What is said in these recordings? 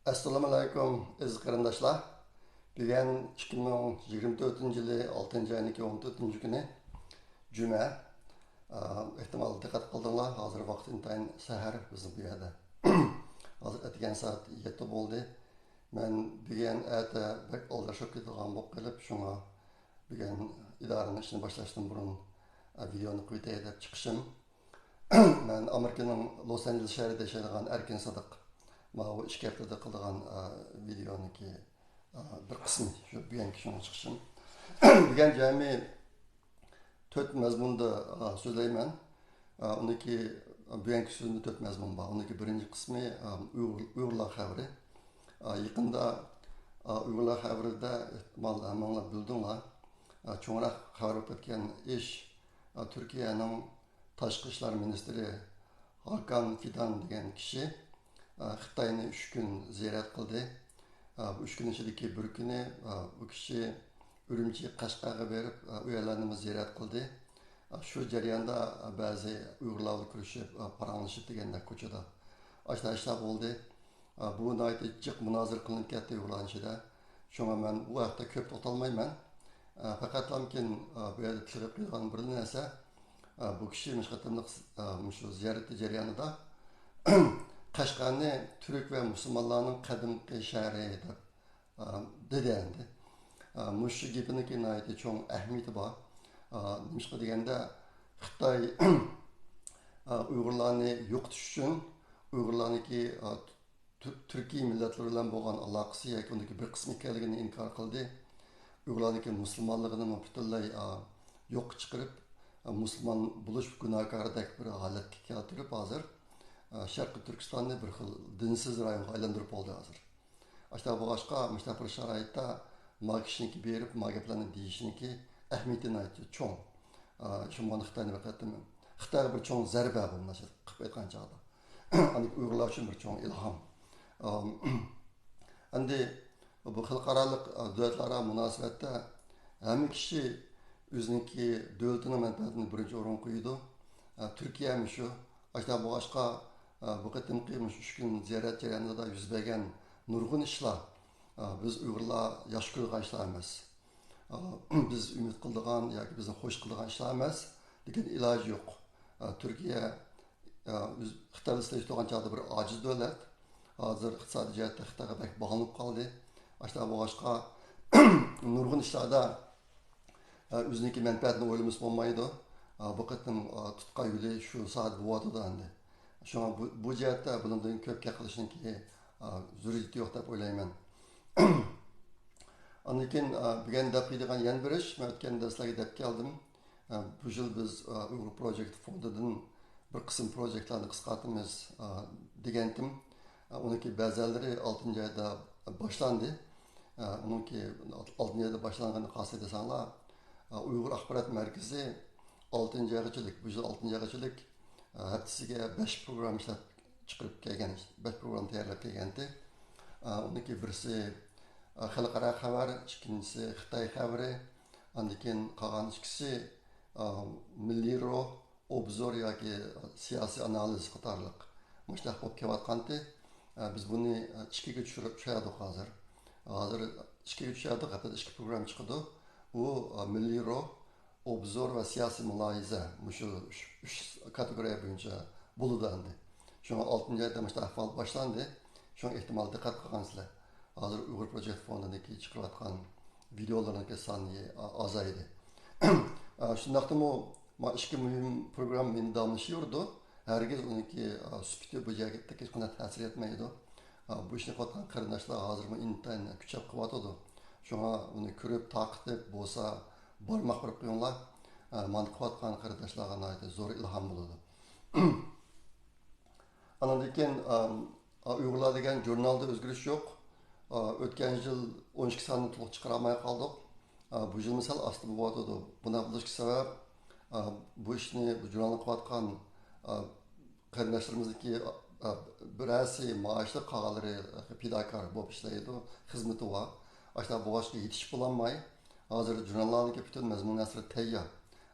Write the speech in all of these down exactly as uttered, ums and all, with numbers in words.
ئەسسالامۇئەلەيكۇم، ئەزىز قېرىنداشلار. بۈگۈن ئىككى مىڭ يىگىرمە تۆتىنچى يىلى ئالتىنچى ئاينىڭكى ئون تۆتىنچى كۈنى، جۈمە. ئا، ئېھتىمال دىققەت قىلدىڭلار، ھازىر ۋاقىت ئىنتايىن سەھەر بىزنىڭ بۇ يەردە. ھازىر ئەتىگەن سائەت يەتتە بولدى. مەن بۈگۈن ئەتە بەك ئالدىراش بولۇپ كېتىدىغان بولۇپ قېلىپ، شۇڭا بۈگۈن ئىدارىنىڭ ئىشىنى باشلاشتىن بۇرۇن، ئا، ۋىدېئونى قويۇۋېتەي دەپ چىقىشىم. مەن ئامېرىكىنىڭ لوس ئانژېلېس شەھىرىدە ياشايدىغان ئەركىن سىدىق، ماۋۇ ئىككى ھەپتىدە قىلىدىغان، ئا، ۋىدېونىڭكى، ئا، بىر قىسمى، شۇ بۈگۈنكى شۇڭا چىقىشىم. بۈگۈن جەمئىي تۆت مەزمۇندا، ئا، سۆزلەيمەن. ئا، ئۇنىڭكى، بۈگۈنكى سۆزۈمدە تۆت مەزمۇن بار. ئۇنىڭكى بىرىنچى قىسمى، ئا، ئۇيغۇر، ئۇيغۇرلار خەۋىرى. ئا، يېقىندا، ئا، ئۇيغۇرلار خەۋىرىدە، ئېھتىمال ھەممىڭلار بىلدىڭلار، ئا، چوڭراق خەۋەر بولۇپ كەتكەن ئىش، ئا، تۈركىيەنىڭ تاشقى ئىشلار مىنىستىرى ھاكان فىدان دېگەن كىشى، ئا، خىتاينى ئۈچ كۈن زىيارەت قىلدى. ئا، بۇ ئۈچ كۈن ئىچىدىكى بىر كۈنى، ئا، بۇ كىشى ئۈرۈمچى، قەشقەرگە بېرىپ، ئا، ئۇ يەرلەرنىمۇ زىيارەت قىلدى. ئا، شۇ جەرياندا، ئا، بەزى ئۇيغۇرلار بىلەن كۆرۈشۈپ، ئا، پاراڭلىشىپ دېگەندەك كوچىدا ئاشۇنداق ئىشلار بولدى. ئا، بۇ ناھايىتى جىق مۇنازىرە قىلىنىپ كەتتى ئۇيغۇرلارنىڭ ئىچىدە. شۇڭا مەن بۇ ھەقتە كۆپ توختالمايمەن. ئا، پەقەتلامكىن، ئا، بۇ يەردە تىلغا قويىدىغان بىر نەرسە، ئا، بۇ كىشى مۇشۇ قېتىملىق، ئا، مۇشۇ زىيارىتى جەريانىدا قەشقەرنى تۈرك ۋە مۇسۇلمانلارنىڭ قەدىمكى شەھىرى دەپ، ئا، دېدى ئەمدى. ئا، مۇشۇ گېپىنىڭكى ناھايىتى چوڭ ئەھمىيىتى بار. ئا، نېمىشقا دېگەندە، خىتاي، ئا، ئۇيغۇرلارنى يوقىتىش ئۈچۈن ئۇيغۇرلارنىڭكى، ئا، تۈ-، تۈركىي مىللەتلەر بىلەن بولغان ئالاقىسى ياكى ئۇنىڭكى بىر قىسمى ئىكەنلىكىنى ئىنكار قىلدى. ئۇيغۇرلارنىڭكى مۇسۇلمانلىقىنىمۇ پۈتۈنلەي، ئا، يوققا چىقىرىپ، ئا، مۇسۇلمان بولۇش گۇناھكاردەك بىر ھالەتكە كەلتۈرۈپ، ھازىر، ئا، شەرقىي تۈركىستاننى بىر خىل دىنسىز رايونغا ئايلاندۇرۇپ بولدى ھازىر. ئاشۇنداق بولغاچقا، مۇشۇنداق بىر شارائىتتا ما كىشىنىڭكى بېرىپ، ما گەپلەرنى دېيىشىنىڭكى ئەھمىيىتى ناھايىتى چوڭ. ئا، شۇ مانا خىتاينى بىر قېتىم، خىتايغا بىر چوڭ زەربە بۇ، مۇنداق قىلىپ ئېيتقان چاغدا. ئاندىن ئۇيغۇرلار ئۈچۈن بىر چوڭ ئىلھام. ئا، ئەمدى بۇ خەلقئارالىق، ئا، دۆلەتلەر ئارا مۇناسىۋەتتە ھەممە كىشى ئۆزىنىڭكى دۆلىتىنىڭ مەنپەئەتىنى بىرىنچى ئورۇنغا قويىدۇ. ئا، تۈركىيەمۇ شۇ. ئاشۇنداق بولغاچقا، ئا، بۇ قېتىمقى مۇشۇ ئۈچ كۈن زىيارەت جەريانىدا يۈز بەرگەن نۇرغۇن ئىشلار، ئا، بىز ئۇيغۇرلار ياخشى كۆرىدىغان ئىشلار ئەمەس. ئا، بىز ئۈمىد قىلىدىغان ياكى بىزنى خوش قىلىدىغان ئىشلار ئەمەس، لېكىن ئىلاجى يوق. ئا، تۈركىيە، ئا، ئۆز-، خىتاي بىلەن سېلىشتۇرغان چاغدا بىر ئاجىز دۆلەت. ھازىر ئىقتىسادىي جەھەتتە خىتايغا بەك باغلىنىپ قالدى. ئاشۇنداق بولغاچقا، نۇرغۇن ئىشلاردا، ئا، ئۆزىنىڭكى مەنپەئەتىنى ئويلىمىسا بولمايدۇ. ئا، بۇ قېتىم، ئا، تۇتقا يولى شۇ ساھەدە بولۇۋاتىدۇ ئەمدى. شۇڭا بۇ، بۇ جەھەتتە بۇنىڭدىن كۆپ گەپ قىلىشنىڭكى، ئا، زۆرۈرىيىتى يوق دەپ ئويلايمەن. ئاندىن كېيىن، ئا، بۈگۈن دەپ قويىدىغان يەنە بىر ئىش، مەن ئۆتكەندە سىلەرگە دەپ كەلدىم. ئا، بۇ يىل بىز، ئا، ئۇيغۇر پروجېكت فوندىدىن بىر قىسىم پروجېكتلارنى قىسقارتىمىز، ئا، دېگەنتىم. ئا، ئۇنىڭكى بەزىلىرى ئالتىنچى ئايدا باشلاندى. ئا، ئۇنىڭكى ئالتىنچى ئايدا باشلانغىنى قايسى دېسەڭلار، ئا، ئۇيغۇر ئاخبارات مەركىزى ئالتىنچى ئايغىچىلىك، بۇ يىل ئالتىنچى ئايغىچىلىك، ئا، ھەپتىسىگە بەش پروگرامما ئىشلەپ چىقىرىپ كەلگەن، بەش پروگرامما تەييارلاپ كەلگەنتى. ئا، ئۇنىڭكى بىرسى، ئا، خەلقئارا خەۋەر، ئىككىنچىسى خىتاي خەۋىرى، ئاندىن كېيىن قالغان ئىككىسى، ئا، مىللىي روھ، ئوبزور ياكى سىياسىي ئانالىز قاتارلىق مۇشۇنداق بولۇپ كېلىۋاتقانتى. ئا، بىز بۇنى، ئا، ئىككىگە چۈشۈرۈپ، چۈشۈردۇق ھازىر. ھازىر ئىككىگە چۈشۈردۇق، ھەپتىدە ئىككى پروگرامما چىقىدۇ. ئۇ، ئا، مىللىي روھ، ئوبزور ۋە سىياسىي مۇلاھىزە، مۇشۇ ئۈچ، ئۈچ كاتېگورىيە بويىچە بولىدۇ ئەمدى. شۇڭا ئالتىنچى ئايدا مۇشۇنداق ئەھۋال باشلاندى. شۇڭا ئېھتىمال دىققەت قىلغانسىلەر. ھازىر ئۇيغۇر پروجېكت فوندىنىڭكى چىقىرىۋاتقان ۋىدېئولىرىنىڭكى سانى ئا-، ئازايدى. ئا، شۇنداقتىمۇ، ما ئىككى مۇھىم پروگرامما مېنى داۋاملىشىپ يۈرىدۇ. ھەرگىز ئۇنىڭكى، ئا، سۈپىتى بۇ جەھەتتە ھېچقانداق تەسىر يەتمەيدۇ. ئا، بۇ ئىشنى قىلىۋاتقان قېرىنداشلار ھازىرمۇ ئىنتايىن كۈچەپ قىلىۋاتىدۇ. شۇڭا ئۇنى كۆرۈپ، تارقىتىپ بولسا بارماق ئۇرۇپ قويۇڭلار. ئا، مانا قىلىۋاتقان قېرىنداشلارغا ناھايىتى زور ئىلھام بولىدۇ. ئانىڭدىن كېيىن، ئا، ئۇيغۇرلار دېگەن ژۇرنالدا ئۆزگىرىش يوق. ئا، ئۆتكەن يىل ئون ئىككى ساننى تولۇق چىقىرالماي قالدۇق. ئا، بۇ يىلمۇ سەل ئاستا بولۇۋاتىدۇ. بۇنداق بولۇشقا سەۋەب، ئا، بۇ ئىشنى، بۇ ژۇرنالنى قىلىۋاتقان، ئا، قېرىنداشلىرىمىزنىڭكى، ئا، بىرەرسى مائاشلىق، قالغانلىرى پىداكار بولۇپ ئىشلەيدۇ، خىزمىتى بار. ئاشۇنداق بولغاچقا يېتىشىپ بولالماي، ھازىر ژۇرناللارنىڭكى پۈتۈن مەزمۇن ئەسلى تەييار.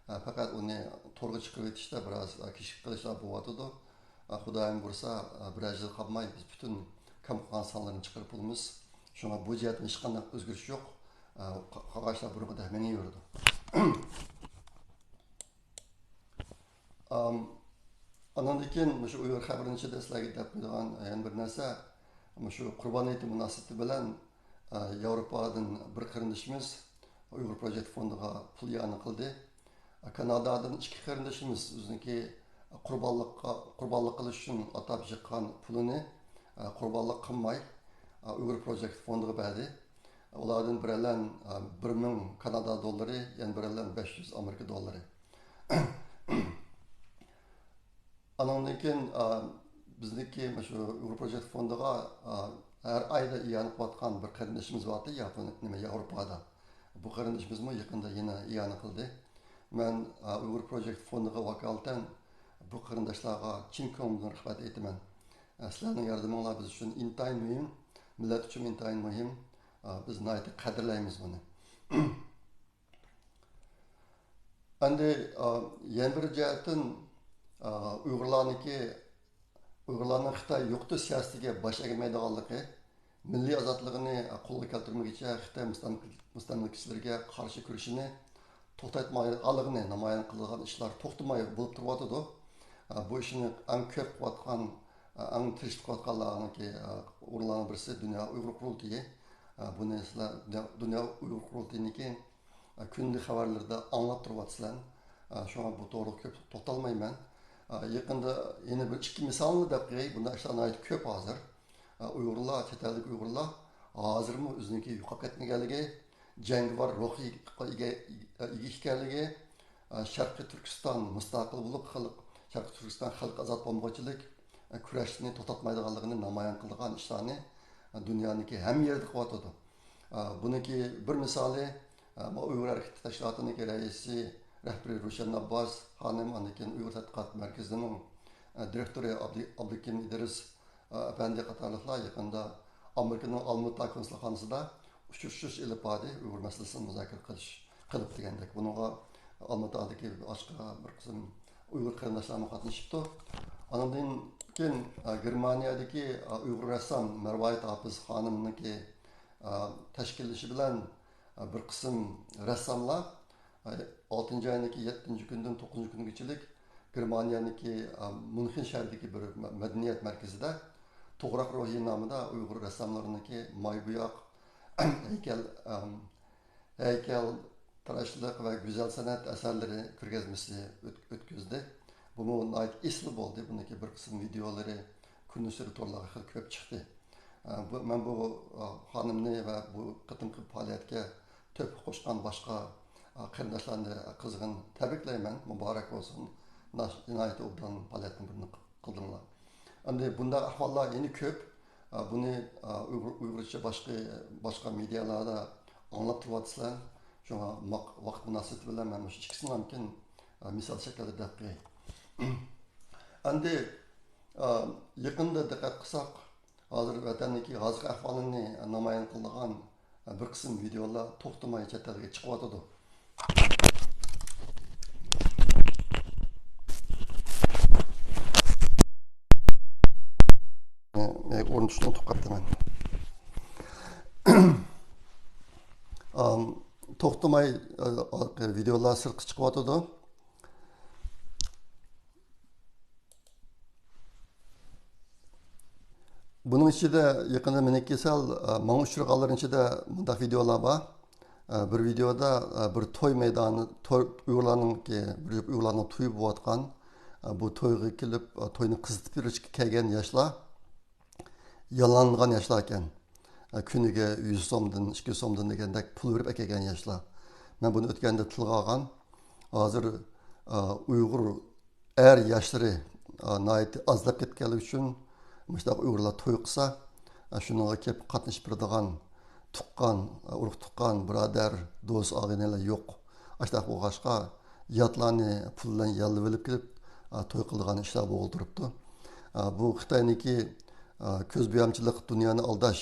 ئا، پەقەت ئۇنى تورغا چىقىرىۋېتىشتە بىراز، ئا، كېچىكىپ قېلىشلار بولۇۋاتىدۇ. ئا، خۇدايىم بۇيرۇسا، ئا، بىرەر يىل قالماي بىز پۈتۈن كام قىلغان سانلىرىنى چىقىرىپ بولىمىز. شۇڭا بۇ جەھەتتىن ھېچقانداق ئۆزگىرىش يوق. ئە، قا-، قالغان ئىشلار بۇرۇنقىدەك مېڭىۋېرىدۇ. ئام، ئانىڭدىن كېيىن مۇشۇ ئۇيغۇر خەۋىرىنىڭ ئىچىدە سىلەرگە دەپ قويىدىغان يەنە بىر نەرسە، مۇشۇ قۇربان ھېيتى مۇناسىۋىتى بىلەن، ئە، ياۋروپادىن بىر قېرىندىشىمىز ئۇيغۇر پروجېكت فوندىغا پۇل ئىئانە قىلدى. كانادادىن ئىككى قېرىندىشىمىز ئۆزىنىڭكى قۇربانلىققا، قۇربانلىق قىلىش ئۈچۈن ئاتاپ يىغقان پۇلىنى، ئە، قۇربانلىق قىلماي، ئە، ئۇيغۇر پروجېكت فوندىغا بەردى. ئۇلاردىن بىرەرلەن، ئە، بىر مىڭ كانادا دوللىرى، يەنە بىرەرلەن بەش يۈز ئامېرىكا دوللىرى. ئانىڭدىن كېيىن، ئا، بىزنىڭكى مۇشۇ ئۇيغۇر پروجېكت فوندىغا، ئا، ھەر ئايدا ئىئانە قىلىۋاتقان بىر قېرىندىشىمىز بارتى، ياپون-، نېمە، ياۋروپادا. بۇ قېرىندىشىمىزمۇ يېقىندا يەنە ئىئانە قىلدى. مەن، ئا، ئۇيغۇر پروجېكت فوندىغا ۋاكالىتەن بۇ قېرىنداشلارغا چىن كۆڭلۈمدىن رەھمەت ئېيتىمەن. ئا، سىلەرنىڭ ياردىمىڭلار بىز ئۈچۈن ئىنتايىن مۇھىم، مىللەت ئۈچۈن ئىنتايىن مۇھىم. ئا، بىز ناھايىتى قەدىرلەيمىز بۇنى. ئەمدى، ئا، يەنە بىر جەھەتتىن، ئا، ئۇيغۇرلارنىڭكى، ئۇيغۇرلارنىڭ خىتاي يوقىتىش سىياسىتىگە باش ئەگمەيدىغانلىقى، مىللىي ئازادلىقىنى قولغا كەلتۈرمىگۈچە خىتاي مۇستەملىكە-، مۇستەملىكىچىلىرىگە قارشى كۈرىشىنى توختاتمايدىغانلىقىنى نامايان قىلىدىغان ئىشلار توختىماي بولۇپ تۇرۇۋاتىدۇ. ئا، بۇ ئىشنى ئەڭ كۆپ قىلىۋاتقان، ئا، ئەڭ تىرىشىپ قىلىۋاتقانلارنىڭكى، ئا، ئۇيغۇرلارنىڭ بىرسى دۇنيا ئۇيغۇر قۇرۇلتىيى. ئا، بۇنى سىلەر دۇنيا، دۇنيا ئۇيغۇر قۇرۇلتىيىنىڭكى ئە، كۈندىلىك خەۋەرلىرىدە ئاڭلاپ تۇرۇۋاتىسىلەر. ئە، شۇڭا بۇ توغرىلىق كۆپ توختالمايمەن. ئە، يېقىندا يەنە بىر ئىككى مىسالنى دەپ قوياي. بۇنداق ئىشلار ناھايىتى كۆپ ھازىر. ئە، ئۇيغۇرلار، چەت ئەلدىكى ئۇيغۇرلار ھازىرمۇ ئۆزىنىڭكى يوقاپ كەتمىگەنلىكى، جەڭگىۋار روھىي ئىگە، ئىگە ئىكەنلىكى، ئە، شەرقىي تۈركىستان مۇستەقىل بولۇپ، خەلق، شەرقىي تۈركىستان خەلقى ئازاد بولمىغۇچىلىك، ئە، كۈرەشنى توختاتمايدىغانلىقىنى نامايان قىلىدىغان ئىشلارنى، ئە، دۇنيانىڭكى ھەممە يېرىدە قىلىۋاتىدۇ. ئە، بۇنىڭكى بىر مىسالى، ئە، مانا ئۇيغۇر ھەرىكىتى تەشكىلاتىنىڭكى رەئىسى، رەھبىرى روشەن ئابباس خانىم، ئاندىن كېيىن ئۇيغۇر تەتقىقات مەركىزىنىڭ، ئە، دىرېكتورى ئابدى-، ئابدۇكېرىم ئىدرىس، ئە، ئەپەندى قاتارلىقلار يېقىندا ئامېرىكىنىڭ ئالمۇتا كونسۇلخانىسىدا ئۇچرىشىش ئېلىپ باردى، ئۇيغۇر مەسىلىسىنى مۇزاكىرە قىلىش، قىلىپ دېگەندەك. بۇنىڭغا ئالمۇتادىكى باشقا بىر قىسىم ئۇيغۇر قېرىنداشلارمۇ قاتنىشىپتۇ. ئاندىن كېيىن، ئە، گېرمانىيەدىكى، ئە، ئۇيغۇر رەسسام مەرۋايىت ھاپىز خانىمنىڭكى، ئە، تەشكىللىشى بىلەن، ئە، بىر قىسىم رەسساملار، ئە، ئالتىنچى ئاينىڭكى يەتتىنچى كۈنىدىن توققۇزىنچى كۈنىگىچىلىك گېرمانىيەنىڭكى، ئە، ميۇنخېن شەھىرىدىكى بىر مە-، مەدەنىيەت مەركىزىدە توغراق روھى نامىدا ئۇيغۇر رەسساملىرىنىڭكى ماي بوياق، ھەيكەل، ئەم، ھەيكەلتىراشلىق ۋە گۈزەل سەنئەت ئەسەرلىرى كۆرگەزمىسى ئۆت-، ئۆتكۈزدى. بۇمۇ ناھايىتى ئېسىل بولدى. بۇنىڭكى بىر قىسىم ۋىدېئولىرى كۈندىن سېرى تورلارغا خېلى كۆپ چىقتى. ئە، بۇ، مەن بۇ، ئە، خانىمنى ۋە بۇ قېتىمقى پائالىيەتكە تۆھپە قوشقان باشقا، ئە، قېرىنداشلارنى قىزغىن تەبرىكلەيمەن. مۇبارەك بولسۇن. ناش-، ناھايىتى ئوبدان پائالىيەتنىڭ بىرىنى قىلدىڭلار. ئەمدى بۇنداق ئەھۋاللار يەنە كۆپ. ئە، بۇنى، ئە، ئۇيغۇر-، ئۇيغۇرچە باشقا، باشقا مېدىيالاردا ئاڭلاپ تۇرۇۋاتىسىلەر. شۇڭا ماق-، ۋاقىت مۇناسىۋىتى بىلەن مەن مۇشۇ ئىككىسىنى مۇمكىن، ئە، مىسال شەكلىدە دەپ قوياي. ئەمدى، ئە، يېقىندا دىققەت قىلساق، ھازىر ۋەتەندىكى ھازىرقى ئەھۋالنى نامايان قىلىدىغان بىر قىسىم ۋىدېئولار توختىماي چەت ئەلگە چىقىۋاتىدۇ. ئورنىتىشنى ئۇنتۇپ قاپتىمەن. ئام، توختىماي، ئە، ۋىدېئولار سىرتقا چىقىۋاتىدۇ. بۇنىڭ ئىچىدە يېقىندا مېنىڭكى سەل، ئە، ماڭا ئۇچرىغانلىرىنىڭ ئىچىدە مۇنداق ۋىدېئولار بار. ئە، بىر ۋىدېئودا، ئە، بىر توي مەيدانى، توي، ئۇيغۇرلارنىڭكى، بىر يۇرت ئۇيغۇرلارنىڭ تويى بولۇۋاتقان، ئە، بۇ تويغا كېلىپ، ئە، توينى قىزىتىپ بېرىشكە كەلگەن ياشلار ياللانغان ياشلار ئىكەن. ئە، كۈنىگە يۈز سومدىن، ئىككى يۈز سومدىن دېگەندەك پۇل بېرىپ ئەكەلگەن ياشلار. مەن بۇنى ئۆتكەندە تىلغا ئالغان. ھازىر، ئە، ئۇيغۇر ئەر ياشلىرى، ئا، ناھايىتى ئازلاپ كەتكەنلىكى ئۈچۈن مۇشۇنداق ئۇيغۇرلار توي قىلسا، ئا، شۇنىڭغا كېلىپ قاتنىشىپ بېرىدىغان تۇغقان، ئا، ئۇرۇق تۇغقان، بۇرادەر، دوست، ئاغىنىلەر يوق. ئاشۇنداق بولغاچقا، ياتلارنى پۇل بىلەن ياللىۋېلىپ كېلىپ، ئا، توي قىلىدىغان ئىشلار بولۇپ تۇرۇپتۇ. ئا، بۇ خىتاينىڭكى، ئا، كۆز بويامچىلىق، دۇنيانى ئالداش،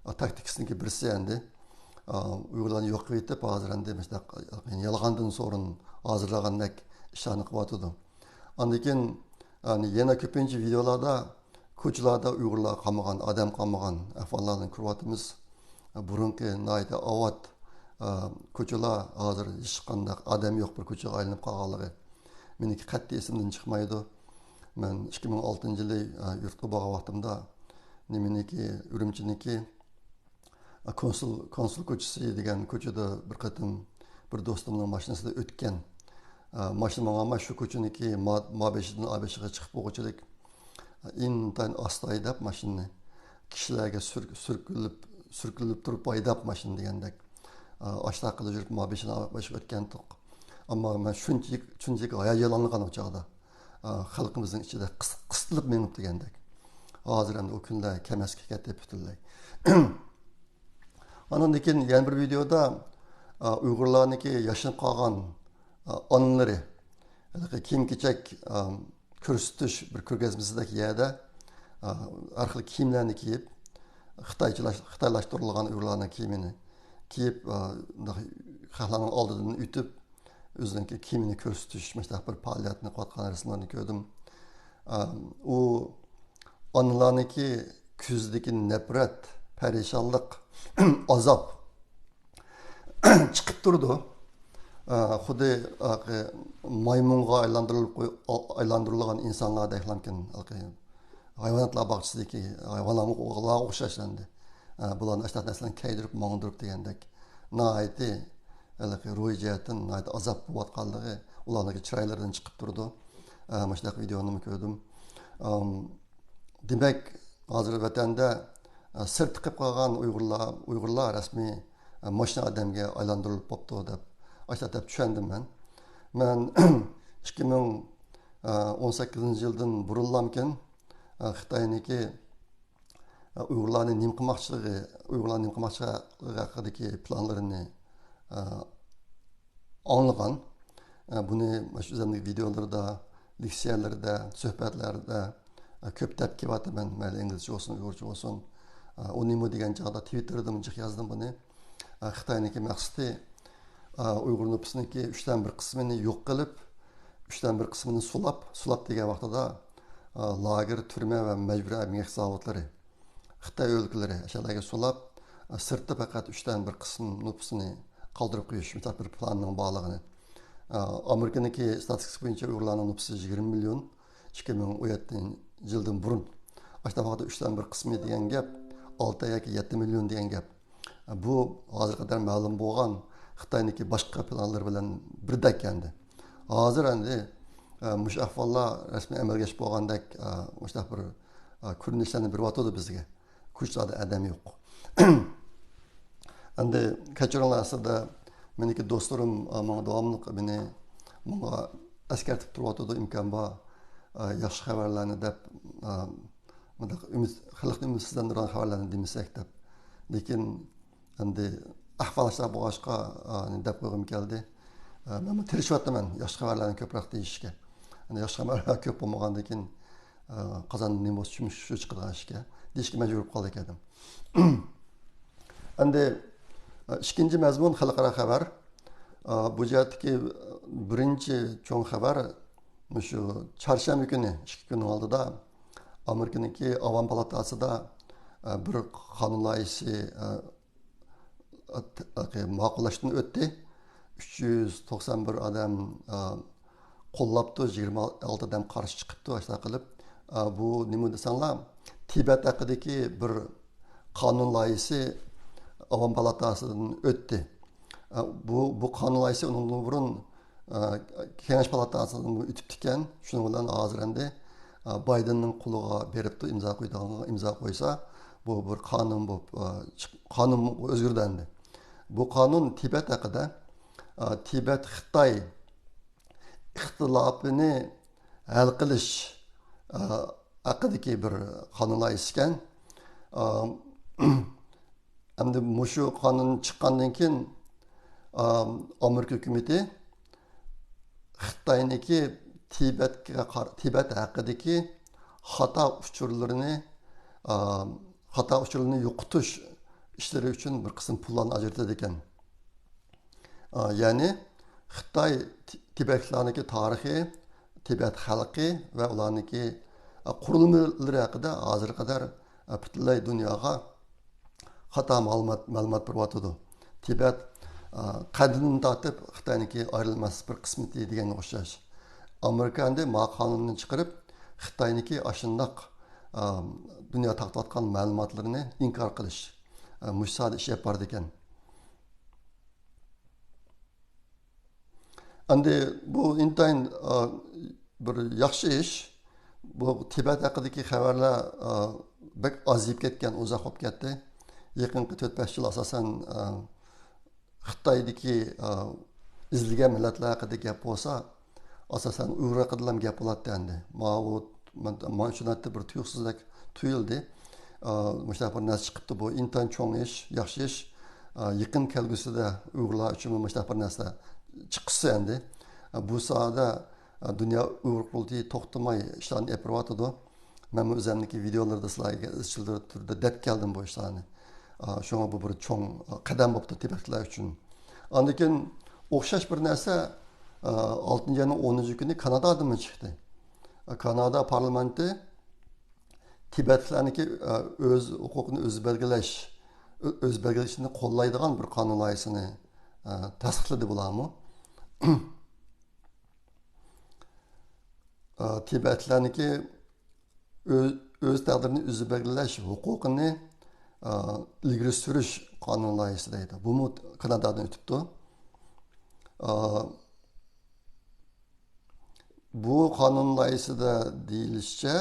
ئا، تاكتىكىسىنىڭكى بىرسى ئەمدى. ئا، ئۇيغۇرلارنى يوق قىلىۋېتىپ، ھازىر ئەمدى مۇشۇنداق، يالغاندىن سورۇن ھازىرلىغاندەك ئىشلارنى قىلىۋاتىدۇ. ئاندىن كېيىن، يەنە، يەنە كۆپىنچە ۋىدېئولاردا كوچىلاردا ئۇيغۇرلار قالمىغان، ئادەم قالمىغان ئەھۋاللارنى كۆرۈۋاتىمىز. بۇرۇنقى ناھايىتى ئاۋات، ئە، كوچىلار ھازىر ھېچقانداق ئادەم يوق بىر كوچىغا ئايلىنىپ قالغانلىقى مېنىڭكى قەتئىي ئېسىمدىن چىقمايدۇ. مەن ئىككى مىڭ ئالتىنچى يىلى، ئە، يۇرتقا بارغان ۋاقتىمدا نېمىنىڭكى، ئۈرۈمچىنىڭكى، ئە، كونسۇل، كونسۇل كوچىسى دېگەن كوچىدا بىر قېتىم بىر دوستۇمنىڭ ماشىنىسىدا ئۆتكەن. ئە، ماشىنا ماڭالماي شۇ كوچىنىڭكى ما-، مابېشىدىن ئابېشىغا چىقىپ بولغۇچىلىك، ئە، ئىنتايىن ئاستا ھەيدەپ ماشىنىنى. كىشىلەرگە سۈر-، سۈركىلىپ، سۈركىلىپ تۇرۇپ ھەيدەپ ماشىنا دېگەندەك. ئە، ئاشتاق قىلىپ يۈرۈپ مابېشىدىن ئابېشىغا ئۆتكەنتۇق. ئەمما مەن شۇنچىلىك، شۇنچىلىك ھاياجانلانغان ئۇ چاغدا. ئە، خەلقىمىزنىڭ ئىچىدە قىس-، قىستىلىپ مېڭىپ دېگەندەك. ھازىر ئەمدى ئۇ كۈنلەر كەم ئەسكە كەتتى پۈتۈنلەي. ئاندىن كېيىن يەنە بىر ۋىدېودا، ئا، ئۇيغۇرلارنىڭكى ياشىنىپ قالغان، ئا، ئانىلىرى، ھېلىقى كىيىم-كېچەك، ئا، كۆرسىتىش بىر كۆرگەزمىسىدەك يەردە، ئا، ھەر خىل كىيىملەرنى كىيىپ، خىتايچىلاش-، خىتايلاشتۇرۇلغان ئۇيغۇرلارنىڭ كىيىمىنى كىيىپ، ئا، خەقلەرنىڭ ئالدىدىن ئۆتۈپ، ئۆزىنىڭكى كىيىمىنى كۆرسىتىش، مۇشۇنداق بىر پائالىيەتنى قىلىۋاتقان رەسىملەرنى كۆردۈم. ئا، ئۇ ئانىلارنىڭكى كۆزىدىكى نەپرەت، پەرىشانلىق، ئازاب چىقىپ تۇرىدۇ. ئا، خۇددى، ئا، مايمۇنغا ئايلاندۇرۇلۇپ قوي-، ئايلاندۇرۇلغان ئىنسانلاردەكلامكىن، ھايۋاناتلار باغچىسىدىكى ھايۋانلارغا ئوخشاش ئەمدى. ئا، بۇلارنى ئاشۇنداق نەرسىلەرنى كىيدۈرۈپ ماڭدۇرۇپ دېگەندەك. ناھايىتى ھېلىقى روھىي جەھەتتىن ناھايىتى ئازاب بولۇۋاتقانلىقى، ئۇلارنىڭكى چىرايلىرىدىن چىقىپ تۇرىدۇ. ئە، مۇشۇنداق ۋىدېونىمۇ كۆردۈم. ئام، دېمەك، ھازىر ۋەتەندە، ئە، سىرتتا قېلىپ قالغان ئۇيغۇرلار، ئۇيغۇرلار رەسمىي، ئە، ماشىنا ئادەمگە ئايلاندۇرۇلۇپ بوپتۇ دەپ، ئاشۇنداق دەپ چۈشەندىم مەن. مەن ئىككى مىڭ ئون سەككىزىنچى يىلدىن بۇرۇنلامكىن، ئە، خىتاينىڭكى ئۇيغۇرلارنى نېمە قىلماقچىلىقى، ئۇيغۇرلارنى نېمە قىلماقچىلىقى ھەققىدىكى پىلانلىرىنى، ئە، ئاڭلىغان. ئە، بۇنى مۇشۇ ئۆزۈمنىڭ ۋىدېئولىرىدا، لېكسىيەلىرىدە، سۆھبەتلەردە، ئە، كۆپ دەپ كېلىۋاتىمەن. مەيلى ئىنگلىزچە بولسۇن، ئۇيغۇرچە بولسۇن. ئە، ئۇ نېمە دېگەن چاغدا تىۋىتتېردىمۇ جىق يازدىم بۇنى. ئە، خىتاينىڭكى مەقسىتى، ئە، ئۇيغۇر نوپۇسىنىڭكى ئۈچتىن بىر قىسمىنى يوق قىلىپ، ئۈچتىن بىر قىسمىنى سولاپ، سولاپ دېگەن ۋاقتىدا، ئا، لاگېر، تۈرمە ۋە مەجبۇرىي ئەمگەك زاۋۇتلىرى، خىتاي ئۆلكىلىرى، ئاشۇلارغا سولاپ، ئا، سىرتتا پەقەت ئۈچتىن بىر قىسىم نوپۇسىنى قالدۇرۇپ قويۇش مۇنداق بىر پىلاننىڭ بارلىقىنى. ئا، ئامېرىكىنىڭكى ستاتىستىكىسى بويىچە ئۇيغۇرلارنىڭ نوپۇسى يىگىرمە مىليون، ئىككى مىڭ ئون يەتتىنچى يىلدىن بۇرۇن. ئاشۇنداق ۋاقىتتا ئۈچتىن بىر قىسمى دېگەن گەپ، ئالتە ياكى يەتتە مىليون دېگەن گەپ. بۇ ھازىرغا قەدەر مەلۇم بولغان خىتاينىڭكى باشقا پىلانلىرى بىلەن بىردەك ئەمدى. ھازىر ئەمدى، ئە، مۇشۇ ئەھۋاللار رەسمىي ئەمەلگە ئېشىپ بولغاندەك، ئە، مۇشۇنداق بىر، ئە، كۆرۈنۈشلەرنى بېرىۋاتىدۇ بىزگە. كوچىلاردا ئادەم يوق. ئەمدى كەچۈرۈڭلار، ئەسلىدە مېنىڭكى دوستلىرىم، ئە، ماڭا داۋاملىق مېنى، ماڭا ئەسكەرتىپ تۇرۇۋاتىدۇ، ئىمكان بار، ئە، ياخشى خەۋەرلەرنى دەپ، ئە، مۇنداق ئۈمىد، خەلقنى ئۈمىدسىزلەندۈرىدىغان خەۋەرلەرنى دېمىسەك دەپ. لېكىن ئەمدى ئەھۋال شۇنداق بولغاچقا، ئا، دەپ قويغۇم كەلدى. ئا، مەنمۇ تىرىشىۋاتىمەن ياخشى خەۋەرلەرنى كۆپرەك دېيىشكە. يەنى ياخشى خەۋەرلەر كۆپ بولمىغاندىن كېيىن، ئا، قازاندا نېمە بولسا شۇ، شۇ چىقىدىغان ئىشكە دېيىشكە مەجبۇر بولۇپ قالدى ئىكەن. ئەمدى، ئا، ئىككىنچى مەزمۇن خەلقئارا خەۋەر. ئا، بۇ جەھەتتىكى بىرىنچى چوڭ خەۋەر مۇشۇ چارشەنبە كۈنى، ئىككى كۈننىڭ ئالدىدا ئامېرىكىنىڭكى ئاۋام پالاتاسىدا، ئا، بىر قانۇن لايىھىسى، ئا، ئات-، ئاقى ماقۇللاشتىن ئۆتتى. ئۈچ يۈز توقسان بىر ئادەم، ئا، قوللاپتۇ، يىگىرمە ئالتە ئادەم قارشى چىقىپتۇ، ئاشۇنداق قىلىپ. ئا، بۇ نېمە دېسەڭلار، تىبەت ھەققىدىكى بىر قانۇن لايىھىسى ئاۋام پالاتاسىدىن ئۆتتى. ئا، بۇ، بۇ قانۇن لايىھىسى ئۇنىڭدىن بۇرۇن، ئا، كېڭەش پالاتاسىدىن ئۆتۈپتىكەن. شۇنىڭ بىلەن ھازىر ئەمدى، ئا، بايدېننىڭ قولىغا بېرىپتۇ، ئىمزا قويىدىغانغا ئىمزا قويسا، بۇ بىر قانۇن بولۇپ، ئا، چىق-، قانۇن ئۆزگىرىدۇ ئەمدى. بۇ قانۇن تىبەت ھەققىدە، ئا، تىبەت خىتاي ئىختىلاپىنى ھەل قىلىش، ئا، ھەققىدىكى بىر قانۇن لايىھىسى ئىكەن. ئا، ئەمدى مۇشۇ قانۇن چىققاندىن كېيىن، ئا، ئامېرىكا ھۆكۈمىتى خىتاينىڭكى تىبەتكە قار-، تىبەت ھەققىدىكى خاتا ئۇچۇرلىرىنى، ئا، خاتا ئۇچۇرلىرىنى يوقىتىش ئىشلىرى ئۈچۈن بىر قىسىم پۇللارنى ئاجرىتىدىكەن. ئا، يەنى خىتاي تى-، تىبەتلىكلەرنىڭكى تارىخى، تىبەت خەلقى ۋە ئۇلارنىڭكى، قۇرۇلمىلىرى ھەققىدە ھازىرغا قەدەر پۈتۈنلەي دۇنياغا خاتا مەلۇمات، مەلۇمات بېرىۋاتىدۇ. تىبەت، ئە، قەدىمدىن تارتىپ خىتاينىڭكى ئايرىلماس بىر قىسمىتى دېگەنگە ئوخشاش. ئامېرىكا ئەمدى ما قانۇننى چىقىرىپ، خىتاينىڭكى ئاشۇنداق، ئە، دۇنيا تارقىتىۋاتقان مەلۇماتلىرىنى ئىنكار قىلىش، ئە، مۇشۇ ساھەدە ئىش ئېلىپ بارىدىكەن. ئەمدى بۇ ئىنتايىن، ئا، بىر ياخشى ئىش. بۇ تىبەت ھەققىدىكى خەۋەرلەر، ئا، بەك ئازىيىپ كەتكەن، ئۇزاق بولۇپ كەتتى. يېقىنقى تۆت بەش يىل ئاساسەن، ئا، خىتايدىكى، ئا، ئېزىلگەن مىللەتلەر ھەققىدە گەپ بولسا، ئاساسەن ئۇيغۇر ھەققىدىلا گەپ بولاتتى ئەمدى. ماۋۇ، مانا شۇ نەتتە بىر تۇيۇقسىزلىك تۇيۇلدى. ئا، مۇشۇنداق بىر نەرسە چىقىپتۇ. بۇ ئىنتايىن چوڭ ئىش، ياخشى ئىش. ئا، يېقىن كەلگۈسىدە ئۇيغۇرلار ئۈچۈنمۇ مۇشۇنداق بىر نەرسە چىقىشسا ئەمدى. ئا، بۇ ساھەدە، ئا، دۇنيا ئۇيغۇر قۇرۇلتىيى توختىماي ئىشلارنى ئېلىپ بېرىۋاتىدۇ. مەنمۇ ئۆزۈمنىڭكى ۋىدېئولىرىدا سىلەرگە ئىزچىل تۈردە دەپ كەلدىم بۇ ئىشلارنى. ئا، شۇڭا بۇ بىر چوڭ، ئا، قەدەم بوپتۇ تىبەتلەر ئۈچۈن. ئاندىن كېيىن ئوخشاش بىر نەرسە، ئا، ئالتىنچى ئاينىڭ ئونىنچى كۈنى كانادادىمۇ چىقتى. ئا، كانادا پارلامېنتى تىبەتلىكلەرنىڭكى، ئا، ئۆز ھوقۇقىنى ئۆزى بەلگىلەش، ئۆ-، ئۆزى بەلگىلىشىنى قوللايدىغان بىر قانۇن لايىھىسىنى، ئا، تەستىقلىدى بۇلارمۇ. ئا، تىبەتلىكلەرنىڭكى ئۆ-، ئۆز تەقدىرىنى ئۆزى بەلگىلەش ھوقۇقىنى، ئا، ئىلگىرى سۈرۈش قانۇن لايىھىسى دەيدۇ. بۇمۇ كانادادىن ئۆتۈپتۇ. ئا، بۇ قانۇن لايىھىسىدە دېيىلىشىچە،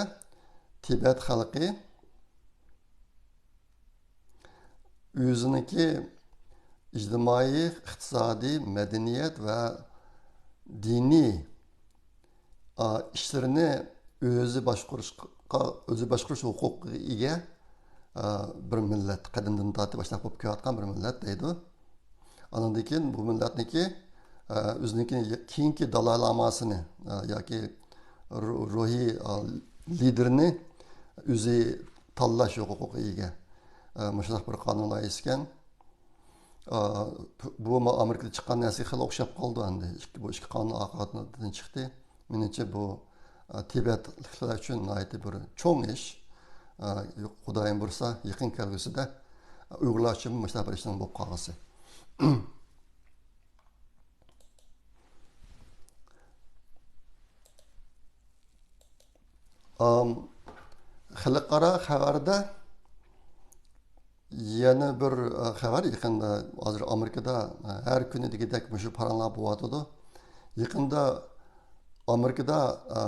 تىبەت خەلقى ئۆزىنىڭكى ئىجتىمائىي، ئىقتىسادىي، مەدەنىيەت ۋە دىنىي، ئا، ئىشلىرىنى ئۆزى باشقۇرۇشقا، ئۆزى باشقۇرۇش ھوقۇقىغا ئىگە، ئا، بىر مىللەت، قەدىمدىن تارتىپ ئاشۇنداق بولۇپ كېلىۋاتقان بىر مىللەت دەيدۇ. ئانىڭدىن كېيىن بۇ مىللەتنىڭكى، ئە، ئۆزىنىڭكى كېيىنكى دالاي لاماسىنى، ئە، ياكى رو-، روھىي، ئە، لىدېرىنى ئۆزى تاللاش ھوقۇقىغا ئىگە. ئە، مۇشۇنداق بىر قانۇن لايىھىسى ئىكەن. ئە، بۇ ما-، ئامېرىكىدا چىققان نەرسىگە خېلى ئوخشاپ قالىدۇ ئەمدى. ئىككى، بۇ ئىككى قانۇن ئارقىدىن چىقتى. مېنىڭچە بۇ، ئە، تىبەتلىكلەر ئۈچۈن ناھايىتى بىر چوڭ ئىش. ئە، خۇدايىم بۇيرۇسا، يېقىن كەلگۈسىدە ئۇيغۇرلار ئۈچۈن مۇشۇنداق بىر ئىشنىڭ بولۇپ قالغۇسى. ئام، خەلقئارا خەۋەردە يەنە بىر، ئە، خەۋەر يېقىندا، ھازىر ئامېرىكىدا، ئە، ھەر كۈنى دېگۈدەك مۇشۇ پاراڭلار بولۇۋاتىدۇ. يېقىندا ئامېرىكىدا، ئە،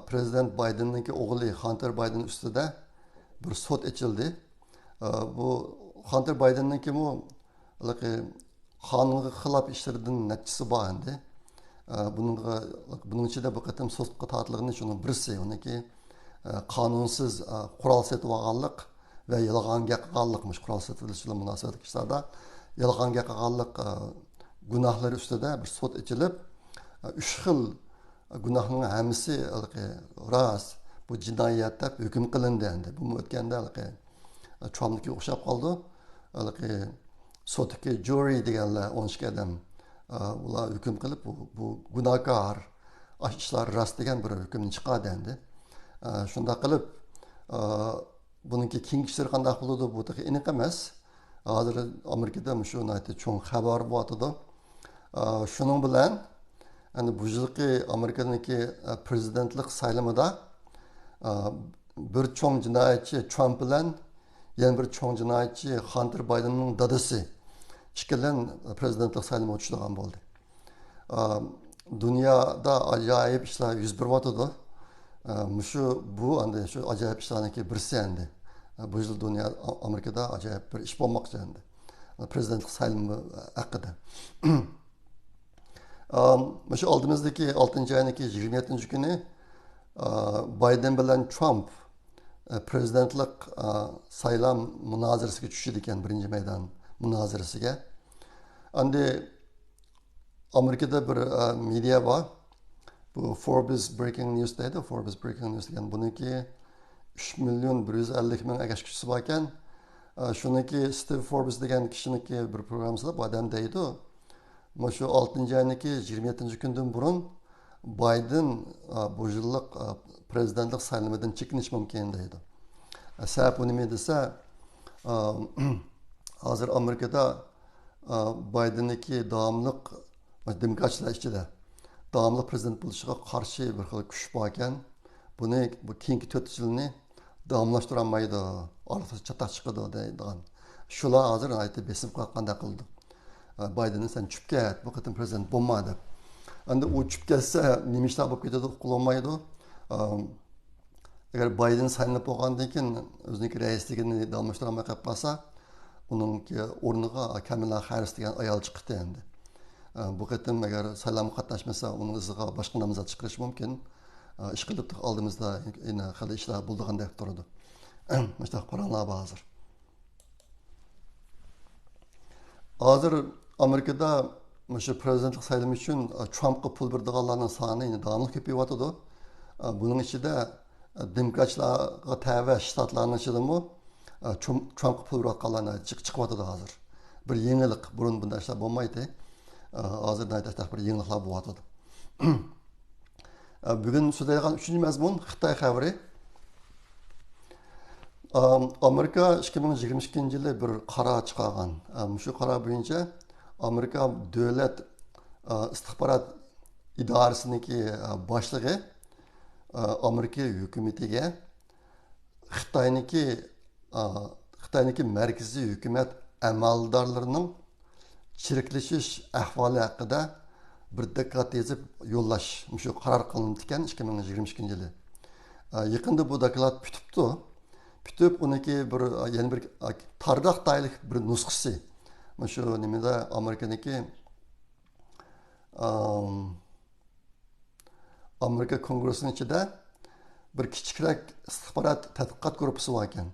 پرېزىدېنت بايدېننىڭكى ئوغلى خانتېر بايدېن ئۈستىدە بىر سوت ئېچىلدى. ئە، بۇ خانتېر بايدېننىڭكىمۇ ھېلىقى قانۇنغا خىلاپ ئىشلىرىدىن نەچچىسى بار ئەمدى. ئە، بۇنىڭغا، بۇنىڭ ئىچىدە بۇ قېتىم سوتقا تارتىلغىنى شۇنىڭ بىرسى، ئۇنىڭكى، ئە، قانۇنسىز، ئە، قورال سېتىۋالغانلىق ۋە يالغان گەپ قىلغانلىق، مۇشۇ قورال سېتىۋېلىش بىلەن مۇناسىۋەتلىك ئىشلاردا يالغان گەپ قىلغانلىق، ئە، گۇناھلىرى ئۈستىدە بىر سوت ئېچىلىپ، ئە، ئۈچ خىل گۇناھنىڭ ھەممىسى ھېلىقى راست، بۇ جىنايەت دەپ ھۆكۈم قىلىندى ئەمدى. بۇمۇ ئۆتكەندە ھېلىقى ترامپنىڭكىگە ئوخشاپ قالىدۇ. ھېلىقى سوتتىكى جۇرى دېگەنلەر ئون ئىككى ئادەم، ئۇلار ھۆكۈم قىلىپ، بۇ، بۇ گۇناھكار، ئاشۇ ئىشلار راست دېگەن بىر ھۆكۈمنى چىقاردى ئەمدى. شۇنداق قىلىپ، بۇنىڭكى كېيىنكى ئىشلىرى قانداق بولىدۇ، بۇ تېخى ئېنىق ئەمەس. ھازىر ئامېرىكىدا مۇشۇ ناھايىتى چوڭ خەۋەر بولۇۋاتىدۇ. شۇنىڭ بىلەن، ئەنە بۇ يىلقى ئامېرىكىنىڭكى، پرېزىدېنتلىق سايلىمىدا، بىر چوڭ جىنايەتچى ترامپ بىلەن يەنە بىر چوڭ جىنايەتچى خانتېر بايدېننىڭ دادىسى ئىككىلەن پرېزىدېنتلىق سايلىمىغا چۈشىدىغان بولدى. دۇنيادا ئاجايىپ ئىشلار يۈز بېرىۋاتىدۇ. مۇشۇ، بۇ ئەمدى شۇ ئاجايىپ ئىشلارنىڭكى بىرسى ئەمدى. بۇ يىل دۇنيا، ئامېرىكىدا ئاجايىپ بىر ئىش بولماقچى ئەمدى. پرېزىدېنتلىق سايلىمى ھەققىدە. مۇشۇ ئالدىمىزدىكى ئالتىنچى ئاينىڭكى يىگىرمە يەتتىنچى كۈنى، بايدېن بىلەن ترامپ، پرېزىدېنتلىق، سايلام مۇنازىرىسىگە چۈشىدىكەن، بىرىنچى مەيدان مۇنازىرىسىگە. ئەمدى ئامېرىكىدا بىر، مېدىيا بار. بۇ فوربس برېكىڭ نيۇز دەيدۇ، فوربس برېكىڭ نيۇز دېگەن. بۇنىڭكى ئۈچ مىليون بىر يۈز ئەللىك مىڭ ئەگەشكۈچىسى باركەن. شۇنىڭكى ستىۋ فوربس دېگەن كىشىنىڭكى بىر پروگراممىسىدا بۇ ئادەم دەيدۇ، مۇشۇ ئالتىنچى ئاينىڭكى يىگىرمە يەتتىنچى كۈندىن بۇرۇن بايدېن، ئا، بۇ يىللىق، ئا، پرېزىدېنتلىق سايلىمىدىن چېكىنىشى مۇمكىن دەيدۇ. ئا، سەۋەبى نېمە دېسە، ئا، ھازىر ئامېرىكىدا، ئا، بايدېننىڭكى داۋاملىق، دېموكراتلار ئىچىدە داۋاملىق پرېزىدېنت بولۇشىغا قارشى بىر خىل كۈچ باركەن، بۇنى، بۇ كېيىنكى تۆت يىلنى داۋاملاشتۇرالمايدۇ، ئارىلىقتا چاتاق چىقىدۇ دەيدىغان. شۇلار ھازىر ناھايىتى بېسىم قىلىۋاتقاندەك قىلىدۇ. بايدېننى سەن چۈشۈپ كەت، بۇ قېتىم پرېزىدېنت بولما دەپ. ئەمدى ئۇ چۈشۈپ كەتسە نېمە ئىشلار بولۇپ كېتىدۇ، ئۇققىلى بولمايدۇ. ئەگەر بايدېن سايلىنىپ بولغاندىن كېيىن ئۆزىنىڭكى رەئىسلىكىنى داۋاملاشتۇرالماي قېلىپ قالسا، ئۇنىڭكى ئورنىغا كامىلا خاررىس دېگەن ئايال چىقتى ئەمدى. بۇ قېتىم ئەگەر سايلامغا قاتناشمىسا، ئۇنىڭ ئىزىغا باشقا نامزات چىقىرىشى مۇمكىن. ئىشقىلىپ ئالدىمىزدا يەنە خېلى ئىشلار بولىدىغاندەك تۇرىدۇ. مۇشۇنداق پاراڭلار بار ھازىر. ھازىر ئامېرىكىدا مۇشۇ پرېزىدېنتلىق سايلىمى ئۈچۈن، ئە، ترامپقا پۇل بېرىدىغانلارنىڭ سانى يەنە داۋاملىق كۆپىيىۋاتىدۇ. ئە، بۇنىڭ ئىچىدە، ئە، دېموكراتلارغا تەۋە شتاتلارنىڭ ئىچىدىمۇ، ئە، ترامپ-، ترامپقا پۇل بېرىۋاتقانلار چىق-، چىقىۋاتىدۇ ھازىر. بىر يېڭىلىق، بۇرۇن بۇنداق ئىشلار بولمايتتى. ئە، ھازىر ناھايىتى بىر يېڭىلىقلار بولۇۋاتىدۇ. ئە، بۈگۈن سۆزلەيدىغان ئۈچىنچى مەزمۇن خىتاي خەۋىرى. ئام-، ئامېرىكا ئىككى مىڭ يىگىرمە ئىككىنچى يىلى بىر قارار چىقارغان. ئە، مۇشۇ قارار بويىچە ئامېرىكا دۆلەت، ئە، ئىستىخبارات ئىدارىسىنىڭكى، ئە، باشلىقى، ئە، ئامېرىكا ھۆكۈمىتىگە خىتاينىڭكى، ئا، خىتاينىڭكى مەركىزىي ھۆكۈمەت ئەمەلدارلىرىنىڭ چىرىكلىشىش ئەھۋالى ھەققىدە بىر دوكلات يېزىپ يوللاش، مۇشۇ قارار قىلىنىپتىكەن ئىككى مىڭ يىگىرمە ئىككىنچى يىلى. ئا، يېقىندا بۇ دوكلات پۈتۈپتۇ. پۈتۈپ، ئۇنىڭكى بىر، ئا، يەنە بىر، ئا، تاردا خىتايلىق بىر نۇسخىسى. مۇشۇ نېمىدە، ئامېرىكىنىڭكى، ئام، ئامېرىكا كونگرېسسىنىڭ ئىچىدە بىر كىچىكرەك ئىستىخبارات تەتقىقات گۇرۇپپىسى بار ئىكەن.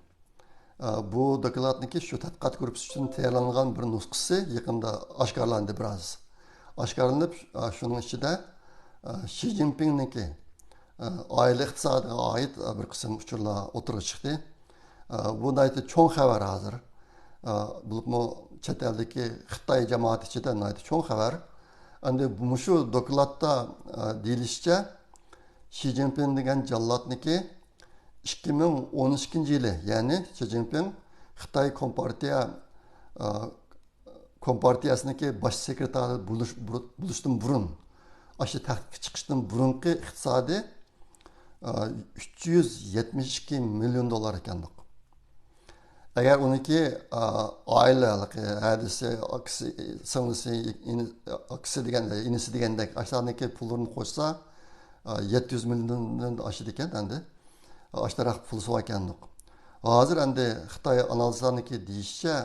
ئە، بۇ دوكلاتنىڭكى شۇ تەتقىقات گۇرۇپپىسى ئۈچۈن تەييارلانغان بىر نۇسخىسى يېقىندا ئاشكارىلاندى بىراز. ئاشكارىلىنىپ، ئە، شۇنىڭ ئىچىدە، ئە، شى جىنپىڭنىڭكى، ئە، ئائىلە ئىقتىسادىغا ئائىت، ئە، بىر قىسىم ئۇچۇرلار ئوتتۇرىغا چىقتى. ئە، بۇ ناھايىتى چوڭ خەۋەر ھازىر. ئە، بولۇپمۇ چەت ئەلدىكى خىتاي جامائىتى ئىچىدە ناھايىتى چوڭ خەۋەر. ئەمدى مۇشۇ دوكلاتتا، ئە، دېيىلىشىچە، شى جىنپىڭ دېگەن جاللاتنىكى ئىككى مىڭ ئون ئىككىنچى يىلى، يەنى شى جىنپىڭ خىتاي كومپارتىيە، ئە، كومپارتىيەسىنىڭكى باش سېكرېتارى بولۇش-، بولۇشتىن بۇرۇن، ئاشۇ تەختكە چىقىشتىن بۇرۇنقى ئىقتىسادى، ئە، ئۈچ يۈز يەتمىش ئىككى مىليون دوللار ئىكەندۇق. ئەگەر ئۇنىڭكى، ئا، ئائىلە، ھەدىسى، ئاكىسى، سىڭلىسى، ئىنى-، ئاكىسى دېگەندەك، ئىنىسى دېگەندەك، ئاشۇلارنىڭكى پۇللىرىنى قوشسا، ئا، يەتتە يۈز مىليوندىن ئاشىدىكەن ئەمدى. ئاشۇنداق پۇلى بار ئىكەندۇق. ھازىر ئەمدى خىتاي ئانالىزلارنىڭكى دېيىشىچە،